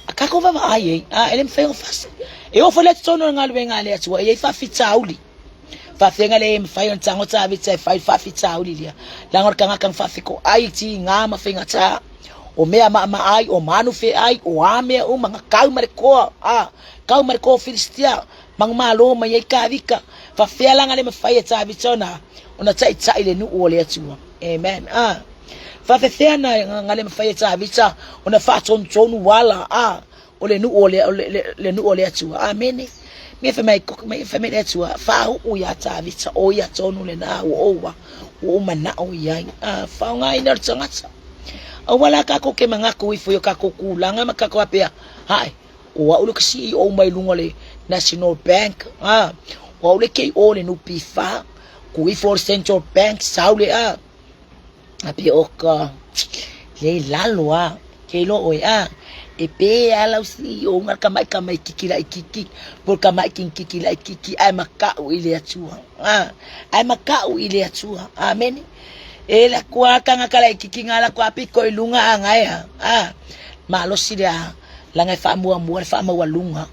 A kākou vaavaai ai, a e le mafai ona fasi. E oo foi la i totonu o le galuega a le Atua, e i ai faafitauli. Faafeaga le e mafai ona tago Tavita e fai faafitauli lia. Leaga o le tagata na faafetoai i tiga ma faigata. O mea maamaai, o manu feai, o a mea uma na kau ma le koa, a, kau ma le koa o Filistia, manumalo mai ai Tavita. Faafefea la na le mafai e Tavita ona, ona taitai le nuu o le Atua. Amen. A. Faafefea na, na le mafai e Tavita ona faatonutonu ala, a, o le nuu o le, le, le nuu o le Atua. Amene. Me fai mai, me fai mai le Atua, faauu iā Tavita, o ia tonu lenā ua ou ua ou manao i ai. A, faaaogaina o le tagata. Aua la kākou ke manatu ifo i o kākou kūlanga ma kākou faapea, hae, o au le ka CEO mai luga o le National Bank, a, o au le KO le NPF, ku ifo o le Central Bank, sau le a, A pe o ka le lalo a ke iloa ʻoe a e pē a lau CEO nga ka mai ka mai kiki laʻikiki po ka mai king kiki laʻikiki ae makaʻu i le Atua a ae makaʻu i le Atua amene e la kua tangata laʻikiki nga la kua piko i lunga a ngae a a malosi le a laga e faamuamua le faamaualuga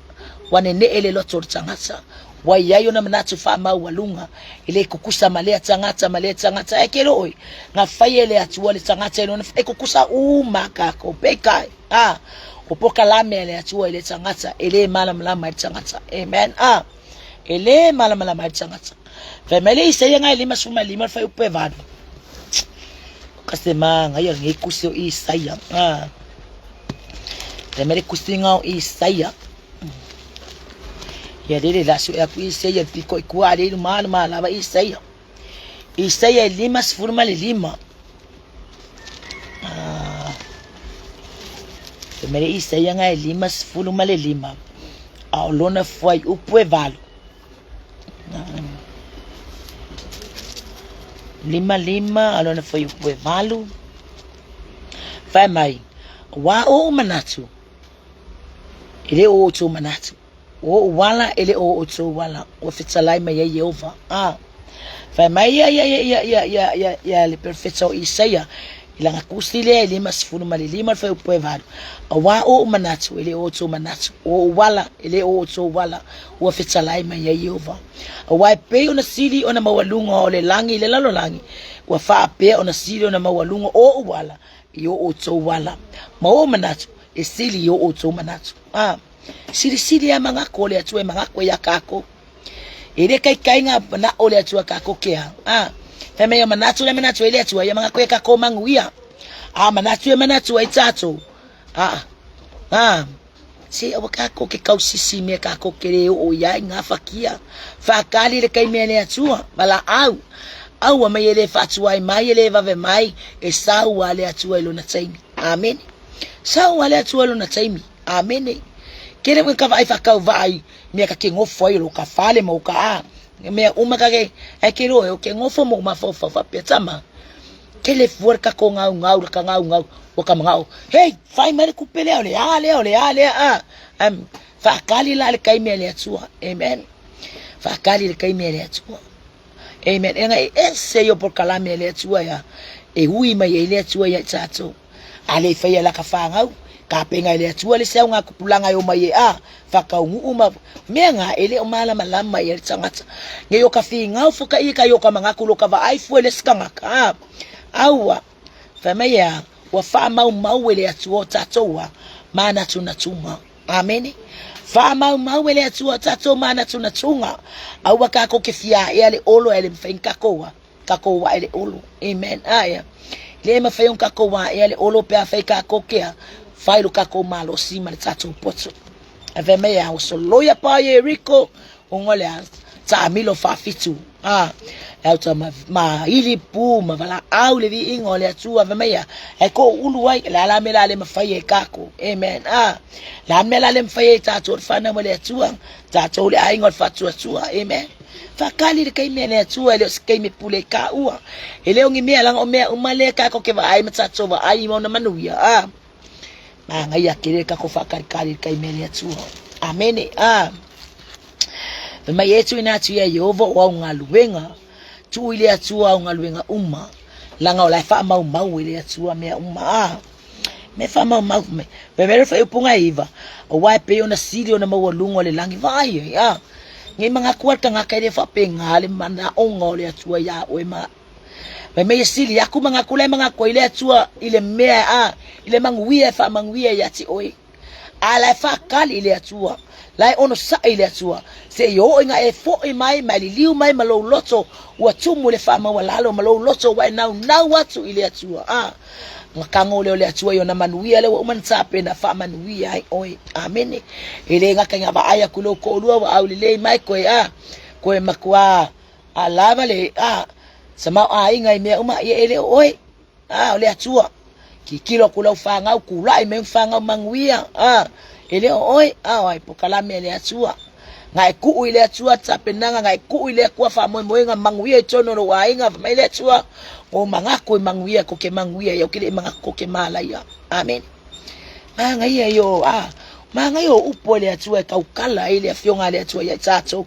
ua neneʻe le loto o le tagata Ua i ai ona manatu faamaualuga, e le kukusa ma lea tagata ma lea tagata, ae ke loi, na fai e le Atua le tagata i lona, e kukusa uma kākou, peitai, a, o pokalame a le Atua i le tagata, e le malamalama i le tagata. Amen. A, e le malamalama i le tagata. Fai mai le Isaia ngai 55 le fuaiupu e 8. Ka se māngaia lenei kusi o Isaia. A, fai mai le kusiga o Isaia. Ia lele la sue aku Isaia le piko i kua ale i luma luma lava Isaia. Isaia e 55. Ah. Fai mai le Isaia nga e 55. A o lona fuaiupu e 8. 55 a lona fuaiupu e 8. Fai mai, auā o ou manatu, E le o outou manatu. O ou ala e le o outou ala, ua fetalai mai ai Ieova. A. Fai mai ia ia ia ia ia ia ia ia le perofeta o Isaia i lana tusi lea e 55 le fuaiupu e 8. Auā o ou manatu e le o outou manatu, o ou ala e le o outou ala, ua fetalai mai ai Ieova. Auā e pei ona sili ona maualuga o le lagi i le lalolagi, ua faapea ona sili ona maualuga o ou ala i o outou ala, ma ou manatu e sili i o outou manatu. A, silisili a manatu o le Atua e manatu ai iā kākou. E le kaikai ngā manaʻo o le Atua kākou ke a. A, fai mai o manatu le manatu ai le Atua, ia manatu ia kākou manuia. A manatu e manatu ai tātou. A, a, se aua kākou ke kausisi i mea kākou ke lē oo i ai ngāwhakia. Whakali le taimi a le Atua, valaau. Aua mai e le faatuai mai, e le vave mai, e sau a le Atua i lona taimi. Amene. Sau a le Atua i lona taimi. Amene. Kele ua ka vaai faakauvaa i mea ka ke gofo ai o lo ka fale ma o ka a. Mea uma ka ke, ai ke loe o ke gofo mo mafaufau faapea tama. Tele fua le kako gaugau le ka gaugau ua ka manao, hei, fai mai le kupe lea o le a lea o le a lea a. Um, faakali la le kaimi a le Atua. Amen. Faakali le kaimi a le Atua. Amen. E ngai ese i o polokalame a le Atua ia. E ui mai ai le Atua ia i tatou. A le faia la ka whāngau, ka penga i le Atua le se au ngā kupulanga e o mai e a, whakaungu'u ma mea ngā e le o mālamalama i a le tangata. Nei o ka whingau whaka i ka i o ka mangaku lo ka vaai fue le skangaka. A, aua, whai mai e a, ua whaamaumau e le Atua o tātou a, mānatunatuma. Amene. Whaamaumau e le Atua o tātou mānatunatuma. Aua kākou ke whia e a le olo e le mwhainga kakou a. Kakou wa ele olo. Amen. Aia. Le mawhai on kakou wa e ale olo pe a whai kakou kea. Whai lo kakou malosi ma le tatou poto. A whai mei a oso loia pa ye Rico. O ngole a taamilo whawhitu. A e au ta ma, ma ili pū ma vala au le vi ingo le atua whai mei a. E ko ulu ai la la me la le mawhai e kako. Amen. A la me la le mawhai e tātou le whanau le atua. Tātou le aingo le whatuatua. Amen. Whakali le kaimi a le Atua, e le o se kaimi pule i ka ua. E le o ngi mea langa o mea uma lea ka ko ke vaai ma tātou vaai i mauna manuia. A, māngai ake le kako whakalikali le kaimi a le Atua. Amene. A, Fai mai e tuina atu ia Iehova o au galuega, tuu i le Atua au galuega uma, langa o la e faamaumau e le Atua mea uma. A, me faamaumau me. Fai mai le faaiupuga e iva, aua e pei ona sili ona maualuga o le lagi, vaai ai, a. Nei mangaku a le tagata e le faapena le manaoga o le Atua iā oe ma Fai mai e sili aku mangaku la e mangaku ai le Atua i le mea a, i le manuia e faamanuia ia te oe. A la e faakali i le Atua, la e onosai i le Atua, seia oo ina e foi mai ma e liliu mai ma lou loto ua tumu i le faamaualalo ma lou loto ua e naunau atu i le Atua. A, na kago lea o le Atua i ona manuia lea ua uma ona tapena faamanuia ai oe. Amene. E le gata ina vaai aku i lou toalua ua aulelei mai koe, a, koe matua a lava le, a, tamaoaiga i mea uma, ia e le o oe. A, o le Atua. Tilotilo aku lau fanau, tulai mai fanau manuia. A, e le o oe. A, o ai pokalame a le Atua. Na e kuu i le Atua tapenaga, na e kuu i le Atua faamoemoega manuia i totonu o lou aiga, fai mai le Atua, o manatu e manuia ko ke manuia ia, o ke le manatu ko ke malaia. Amen. Manaia ia o, a, manaia o upu a le Atua e taukala ai le afioga a le Atua ia i tatou.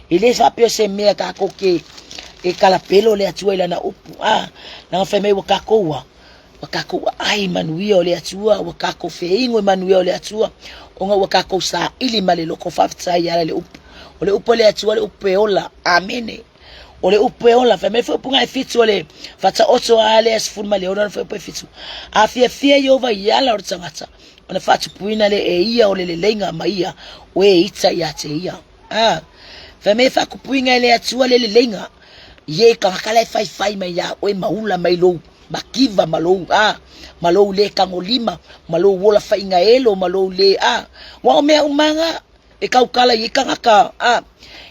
E le faapea se mea tatou ke e kalapelo le Atua i lana upu. A, leaga fai mai ua tatou a, ua tatou aai manuia o le Atua, ua tatou feinu i manuia o le Atua, ona ua tatou saili ma le loko faafetai e ala i le upu. O le upu a le Atua le upu e ola. Amene. O le upu e ola. Fai mai foi upu e fitu o le Faataoto a lea 16 na foi upu e fitu. A fiafia Iehova i ala o le tagata, ona faatupuina lea e ia o le leleiga ma ia o e ita ia te ia. A, fai mai e faakupuiga e le Atua le leleiga, i e tagata la e faifai mai iā oe ma ula mai lou makiva ma lou, a, ma lou le tagolima, ma lou ola faigaelo, ma lou le, a, ua o mea uma ga e kaukala i e tagata, a,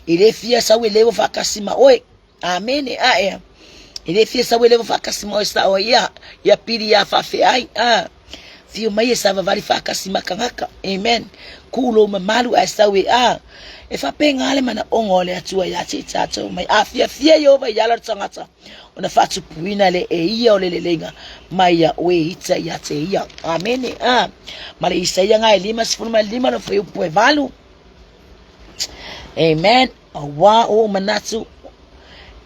e le fia sau e lewa faatasi ma oe. Amene, a ea. E le fia sau e lewa faatasi ma oe sao ai ia, ia pili ia faafeai, a. Fio mai e savavali faatasi ma tagata. Amen. Kuu lou mamalu ae sau e a. E faapena le manaoga o le Atua ia te i tatou mai. A fiafia Iehova i ala o le tagata, ona faatupuina le e ia o le leleiga mai ia oe ita ia te ia. Amene. A. Ma le Isaia ga e 55 no fuaiupu e valu. Amen. Auā o ou manatu,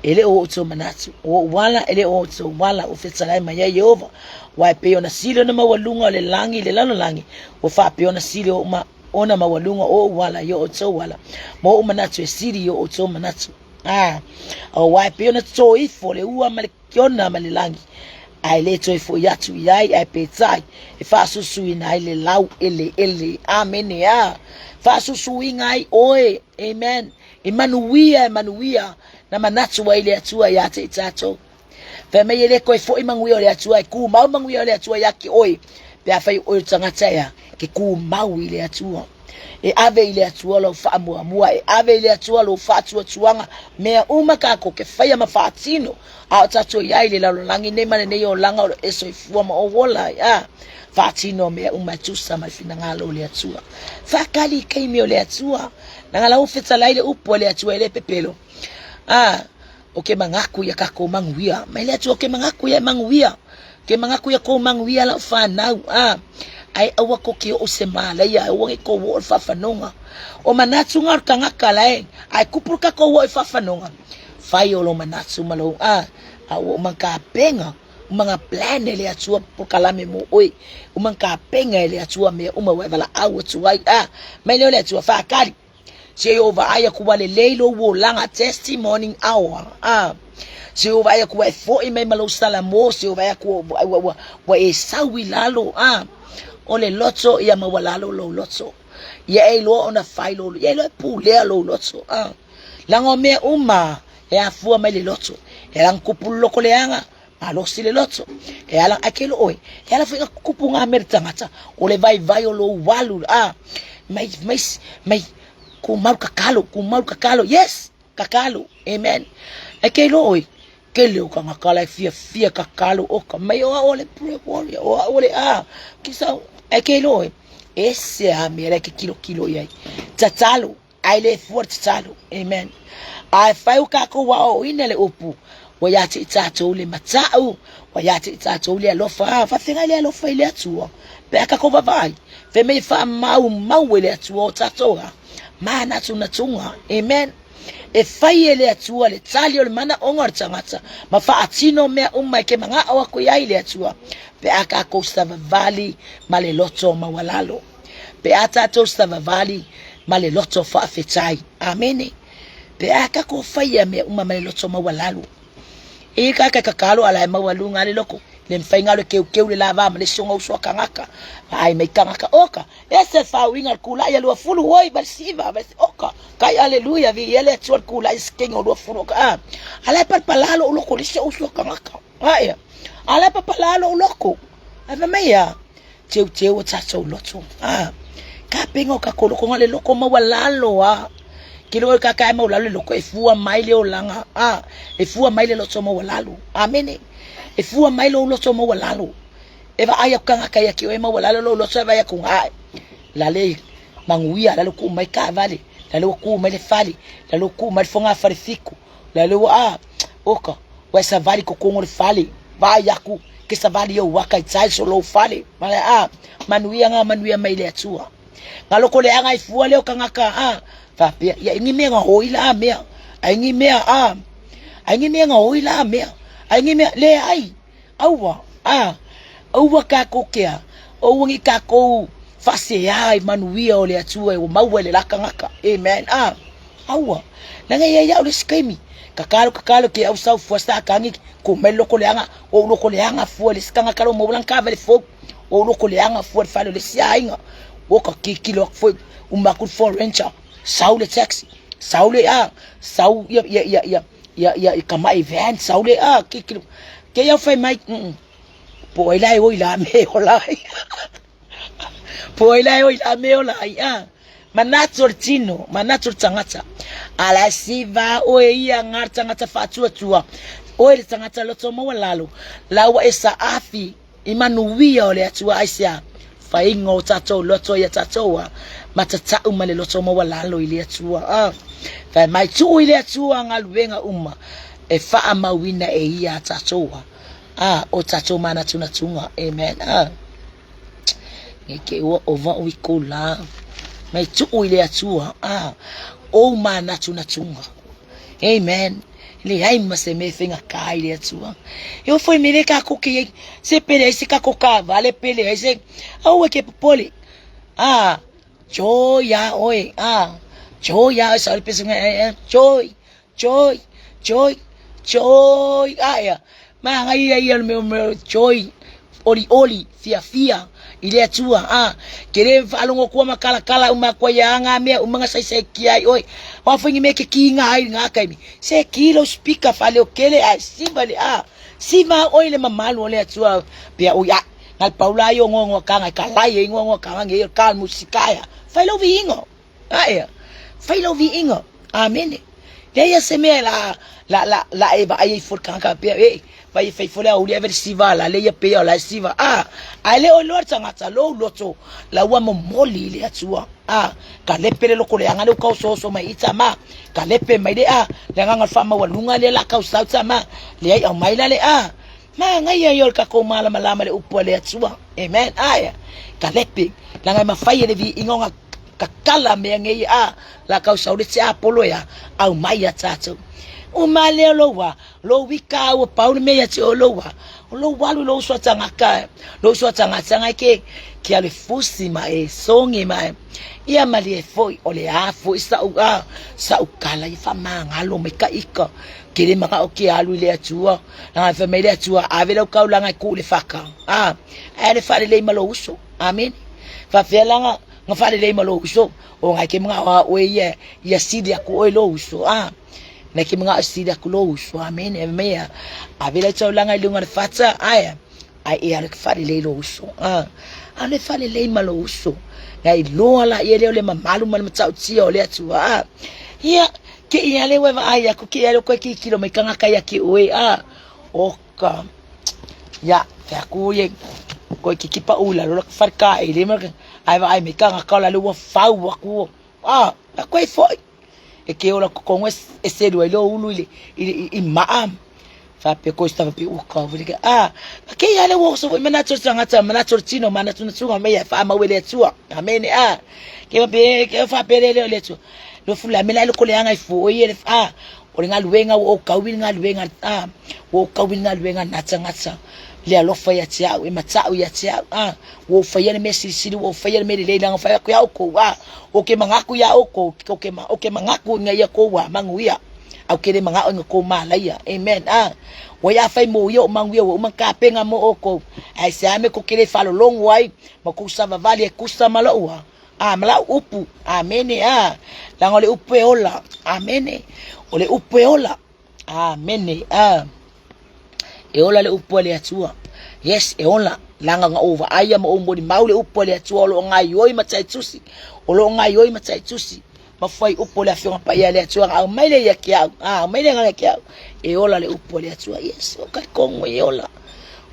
e le o outou manatu, o ou ala, e le o outou ala, ua fetalai mai ai Iehova. Aua e pei ona sili ona maualuga o le lagi i le lalolagi, ua faapea ona sili o ma, ona maualuga o ou ala i o outou ala, ma ou manatu e sili i o outou manatu. A, auā e pei ona toto ifo le ua ma le kiona ma le lagi, ae le toe foi atu i ai, ae peitai e faasusuina ai le lau eleele. Amene. A, faasusuina ai oe. Amen. E manuia, e manuia, na manatu ai le Atua ia te i tatou. Fai mai e le koe foi manuia o le Atua, e kumau manuia o le Atua ia ki oe, pe a fai oe o le tagata ea, ke kumau i le Atua. E ave i le Atua lau faamuamua, e ave i le Atua lou faatuatuaga, mea uma tatou te faia ma faatino, a o tatou i ai i le lalolagi nei ma lenei olaga o lo e soifua ma ou ola ai, a faatino mea uma e tusa ma le finagalo o le Atua. Faatali i taimi o le Atua, leaga la ua fetalai le upu a le Atua e le pepelo. A, o ke manatu ia tatou manuia. Mai le Atua, o ke manatu ia e manuia. Ke manatu ia kou manuia lau fanau. A, ai aua ko ke oo se malaia, aua ne kou oo le faafanoga. O manatu nga o le tagata la e, ae kupu le tatou oo i faafanoga. Fai o lo manatu ma lou a, a ua uma tapena, uma na plan e le Atua polokalame mo oe. Uma tapena e le Atua mea uma ua e valaau atu ai. A, mai lea o le Atua, faatali. Se i ou vaai aku ua lelei lou olaga testimony hour a se i ou vaai aku ua e foi mai ma lou salamo se i ou vaai aku ua, ua, ua, ua e sau i lalo a o le loto ia maualalo lou loto ia e iloa ona fai lou ia iloa e pulea lou loto a leaga o mea uma e afua mai le loto e ala ona tupu le loko leaga malosi le loto e ala ai ke oe e ala foi na tutupu ngā mea le tagata o le vaivai o lou alu a mai mai mai kumau kakalo kumau kakalo yes kakalo amen e ke oe kele o tagata la e fiafia kakalo oka mai o au o le prayer warrior o au o le a kisa e ke oe ese a mea la e ke kilokilo i ai tatalo Ai le fua le tatalo. Amen. Ae fai o kākou aoaoina le upu, ua iā te i tātou le matau, ua iā te i tātou le alofa. A, faafegai le alofa i le Atua. Pe a kākou vaavaai, fai mai e faamaumau e le Atua o tātou a mānatunatuga. Amen. E fai e le Atua le tali o le manaoga o le tagata ma faatino mea uma e ke manao aku i ai le Atua pe a kākou savavali ma le loto maualalo. Pe a tatou savavali ma le loto faafetai. Amene. Pe a tatou faia mea uma ma le loto maualalo. E ka ka kakalo ala e maualuga le loko. Le mawhai ngalo e keukeu le lava ma le songa usua kangaka. Ai mai kangaka oka. E se whauinga le kula ia lua fulu oi ma le siva ma le oka. Kai aleluia vi ia le atua le kula i skenga o lua fulu oka. Ah. Ala e palpalalo uloko le se usua kangaka. Aia. Ala e papalalo uloko. Ai fai mai ia. Teuteu o tatou loto. Ah. Ka penga o ka loko nga le loko maualalo a. Ke le ka ka maualalo le loko e fua mai le olaga. Ah. E fua mai le loto maualalo. Amene. E fua mai lo loto maualalo. E vaai aku kangaka ia ki oe maualalo lo loto e vaai aku nga. La le manuia la le ku mai kaavale. La le ku mai le fale. La le ku mai le fogafale fiku. La le ua a oka ua e savali kokogo le fale vaai aku ke savali ou aka i tai so lou fale ma le a manuia nga manuia mai le Atua nga loko leaga i fua leo kangaka a faapea ia ingi mea nga hoi la mea ai ngi mea a ai ngi mea nga hoi la mea ai ngi mea le ai Aua, a, aua kākou kea, aua ngi kākou faasea i manuia o le Atua e ua maua i le la kangaka. Amen. A, aua. Leaga ia ia'u le isi taimi, kakalo kakalo ke au sau fua sa kangi, ko mai loko leaga, o loko leaga fua le isi kangaka lo maua lana kaavale fou, o loko leaga fua le fale o le isi aiga, o ka kikilo aku foi, uma aku le Ford Ranger, sau le taxi, sau le a, sau ia ia ia ia ia ia i ka mai van sau le a ki ki ke iau fai mai po ai lai oi la me o lai po ai lai oi la me o lai a manatu o le tino manatu o le tagata ala e siva oe ia ngā tagata faatuatua oe le tagata loto maualalo la ua e saafi i manuia o le Atua aisea faiga o tatou loto ia tatou a matatau ma le loto maualalo i le Atua a fai mai tuu i le Atua galuega uma e faamauina e ia a tatou a a o tatou manatunatuga amen a nge ke ua ova o i kou la mai tuu i le Atua a ou manatunatuga Amen. Leai ma se mea e faigata i le Atua. E oo foi i mea lea tatou te i ai, se pe leai se tatou taavale, pe leai se... Aua e te popole. Ah, joy iā oe. Ah, joy iā oe, sao le pese ngai, joy, joy, joy, joy. Ah, ia. Manaia ia o le mea o mea joy, olioli, fiafia i le Atua. A, ke le faalogo kua ma kalakala uma kua ia ngā mea uma nga saisaikia ai oe. Wa foi ni mea ke ki ngā ai ngā kaimi. Se ki lo speaker whaleo kele ai siva le a. Siva oe le mamalu o le Atua. Pea oi a. Ngal paula ai o ngoa ngoa kanga ka lai ai ngoa ngoa kanga nge ka musika ya. Fai lou viiga. Aea, fai lou viiga. Amene. Leai a se mea la la la la e vaai ai fua le tagata faapea, e, vai e fai fua le aoauli ave le siva a la le ia pei o la e siva. A, ae le o iloa le tagata, lou loto, la ua momoli i le Atua. A, ka lepe le loko leaga lea ua taosooso mai i tama, ka lepe mai le a, le agaga o le faamaualuga lea la tausau tama, leai aumai la le a. Manaia ia o le tatou malamalama i le upu a le Atua. Amen. Aea, ka lepe, leaga e mafai e le viiga ona tatala mea nei a la tausau le tiapolo e a, aumai ia tatou. Uma lea lou a, lou ika ua pau le mea ia te oe lou a, o lou alu i lou uso a tagata, lou uso a tagata ngai ke, ke alu e fusi ma e sogi ma e, ia malie foi, o le a foi sa'u a, sa'u tala ia faamagalo mai ka ika, ke le mana'o ke alu i le Atua, leaga fai mai le Atua, ave lau taulaga e tuu i le fata, a, ae le faalelei ma lou uso. Amene. Faafefea la na, na faalelei ma lou uso, o na e ke mana'o a oe ia, ia sili atu oe lou uso, a. Na e ke mana'o e sili atu lou uso, amene. Fai mai a, ave lau taulaga i luga o le fata, ae, ae e alu e faalelei lou uso, a. Alu e faalelei ma lou uso. Na iloa laia lea o le mamalu ma le matautia o le Atua, a. Ia, ke i ale ua e vaai aku, ke i ale ua koe tilotilo mai tagata ia te oe, a. Oka. Ia, fai atu ia, koe kiki paʻu i lalo la fale kāʻili ma ae vaai mai tagata o la le ua fau atu. A, a koe foi. E ke ola totonu e selu ai lou ulu i le i, i maa. Faapea koe se pe ua kau le a. A ke ia le ua oso foi manatu o le tagata, manatu o le tino, manatunatuga mai ia faamau e le Atua. Amene a. Ke pe ke faapea le le Atua. Lo fula me la le koleanga i foi e le a. O le galuega ua ou tau i le galuega, a, ua ou tau i le galuega gasagasa, le alofa ia te au, e mata'u ia te au, a, ua ou faia le mea silisili, ua ou faia le mea lelei, leaga fai atu iā oukou, a, ou te manatu iā oukou, ou te, ou te manatu ina ia outou a manuia, ae ou te le mana'o ina outou malaia. Amen. A, ua ia fai mo ia ou manuia, ua uma ona tapena mo oukou, ae se a mea tou te le faalologo ai, ma outou savavali e tusa ma lo'u a, A, ma lau upu. Amene. A, leaga o le upu e ola. Amene. O le upu e ola. Amene. A, e ola le upu a le Atua. Yes, e ola. Leaga na ou vaaia ma ou molimau le upu a le Atua o lo o gaioi ma taitusi. O lo o gaioi ma taitusi. Ma fai upu o le Afioga Paia a le Atua. Na aumai lea ia te au. A, aumai lea ia te au. E ola le upu a le Atua. Yes, o talitonu e ola.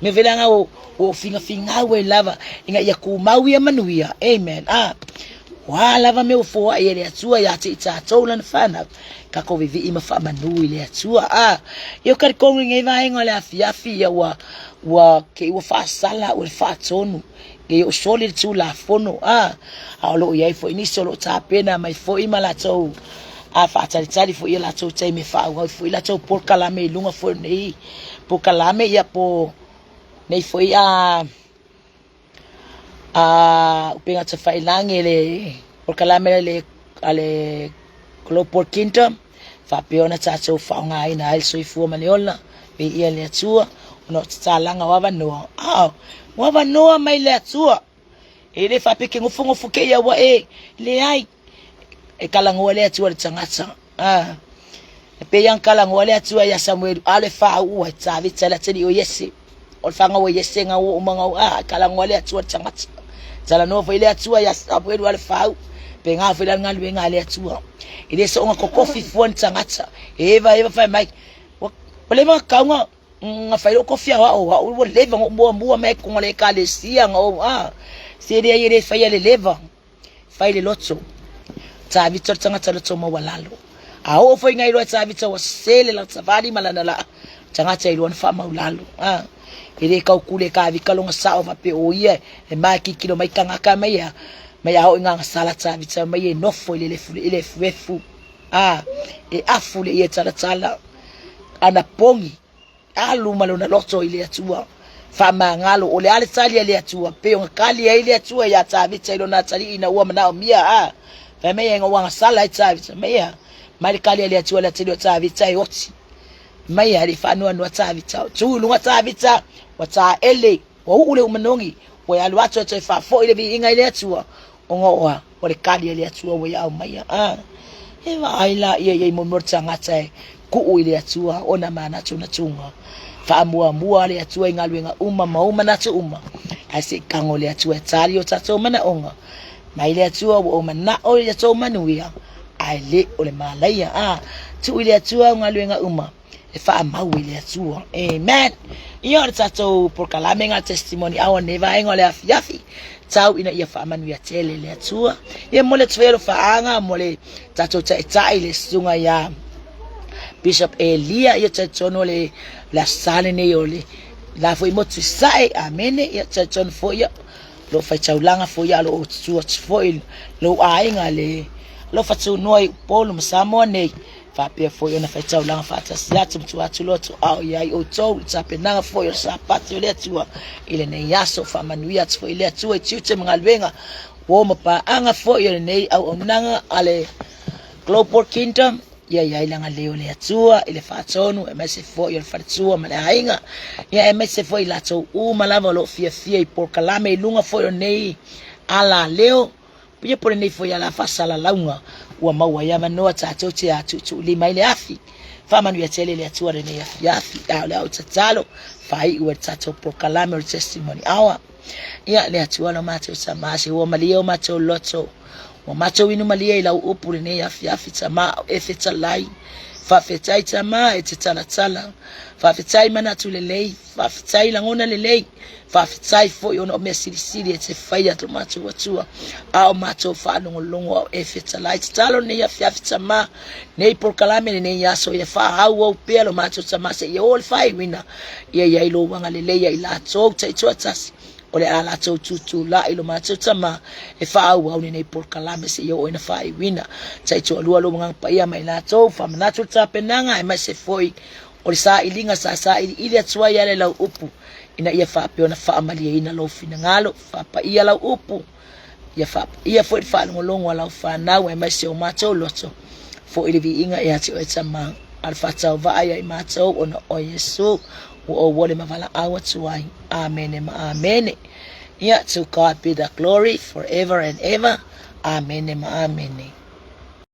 Mea foi leaga ua ou finafingau ai lava ina ia tumau ia manuia. Amen. A, o a lava mea ua foai e le Atua ia te i tatou lana whanau, tatou vivii ma faamanu i le Atua. A, ia o talitonu i nei vaega o le afiafi ia ua, ua, ke ua faasala ua le faatonu. Ia o soli le Tulafono, a, a o lo o i ai foi nisi o lo o tapena mai foi ma latou a faatalitali foi ia latou taimi e faaauau foi latou polokalame i luga foi o nei polokalame ia po nei foi a a upega tafailagi le polokalame le a le Global Kingdom faapea ona tatou faaaogaina ai le soifua ma le ola viia le Atua ona o tatalaga o avanoa a o avanoa mai le Atua e le faapea ke nofonofo ke ia ua e leai e talanoa le Atua i le tagata a e pei ona talanoa le Atua ia Samuelu a le faauu ai Tavita le atalii o Iese o le fanau a Iese na ua uma na a talanoa le Atua i le tagata talanoa foi le Atua ia Samuelu a le faauu pena foi la le galuega a le Atua e le soona totofi fua ni tagata e eva eva fai mai ua leva ona tatau ona na fai lou kofi aoao au ua leva ona ou muamua mai totonu o le ekalesia na ou a se leai e le faia le leva fai le loto Tavita o le tagata loto maualalo a oo foi ina iloa e Tavita ua sese le lana savali ma lana laa tagata e iloa ona faamaulalo a e le taukule e Tavita lona sao faapea o ia e makilikilo mai tagata mai a mai a oo ina agasala Tavita mai e nofo i le i le efuefu a e afu le ie talatala ana pogi alu ma lona loto i le Atua faamagalo o le a le tali a le Atua pei ona tali ai le Atua iā Tavita i lona atalii ina ua manaomia a fai mai ai ua agasala ai Tavita mai a mai le tali a le Atua le atalii o Tavita e oti mai a le faanoanoa Tavita tu i luga Tavita ua taele ua uu le umanogi ua alu atu e toe faafoi le viiga i le Atua ona oa o le kali a le Atua ua ia aumaia. A, e vaai la ia i ai mo mea o le tagata e kuu i le Atua ona manatunatuga. Faamuamua le Atua i galuega uma ma ou manatu uma, ae se i tago le Atua e tali o tatou manaoga. Mai le Atua ua ou manao i le tou manuia, ae le o le malaia. A, tuu i le Atua au galuega uma, e faamau i le Atua. Amen. Ia o le tatou polokalame ga testimony hour nei vaega o le afiafi tau ina ia faamanuia tele le Atua. Ia mo le atu alofaaga mo le tatou taitai le susuga ia Bishop Elia, ia talitonu o le le Aso Sa lenei o le la foi motu i Sasae. Amene. Ia talitonu foi ia lou faitaulaga foi ia lou tutu atu foi lou aiga le alofa tunoa i Upolu ma Samoa nei faapea foi ona faitaulaga faatasi atu ma tua atu loto ao i ai outou i tapenaga foi o le Sapati o le Atua i lenei aso. Faamanuia atu foi le Atua i tiute ma galuega uo ma paaga foi o lenei auaunaga a le Global Kingdom. Ia i ai le agalelei o le Atua i le faatonu, aemaise foi o le faletua ma le aiga, ia aemaise foi i latou uma lava o lo o fiafia i polokalame i luga foi o nei alaleo, ia po o lenei foi ala faasalalauga ua maua ai avanoa tatou te atuutuulima ai le afi. Faamanuia tele le Atua lenei afiafi, a o le au tatalo faaiu ai le tatou polokalame o le Testimony Hour. Ia le Atua lo matou Tama, se ua malie o matou loto, ua matou inu malie i lau upu lenei afiafi, Tama, o e fetalai. Faafetai Tama e te talatala, faafetai manatu lelei, faafetai lagona lelei, faafetai foi ona o mea silisili e te faia to matou Atua, a o matou faalogologo ao e fetalai. Tatalo lenei afiafi Tama, nei polokalame lenei aso ia faaauau pea lo matou Tama seia oo le faaiuina. Ia i ai lou agalelei ia i latou taitoatasi o le a latou tutulai lo matou Tama e faaauau lenei polokalame seia oo ina faaiuina. Taitoalua lou Agaga Paia ma i latou, faamanatu le tapenaga aemaise foi o le sailiga sa sailiili atu ai ale lau upu ina ia faapea ona faamalieina lou finagalo. Faapaia lau upu, ia faapaia foi le faalogologo a lau fanau aemaise o matou loto. Foi le viiga ia te oe Tama, a le faatauvaa ia i matou ona o Iesu ua ou ole ma valaau atu ai. Amene ma amene. Ia, to God be the glory forever and ever. Amene ma amene.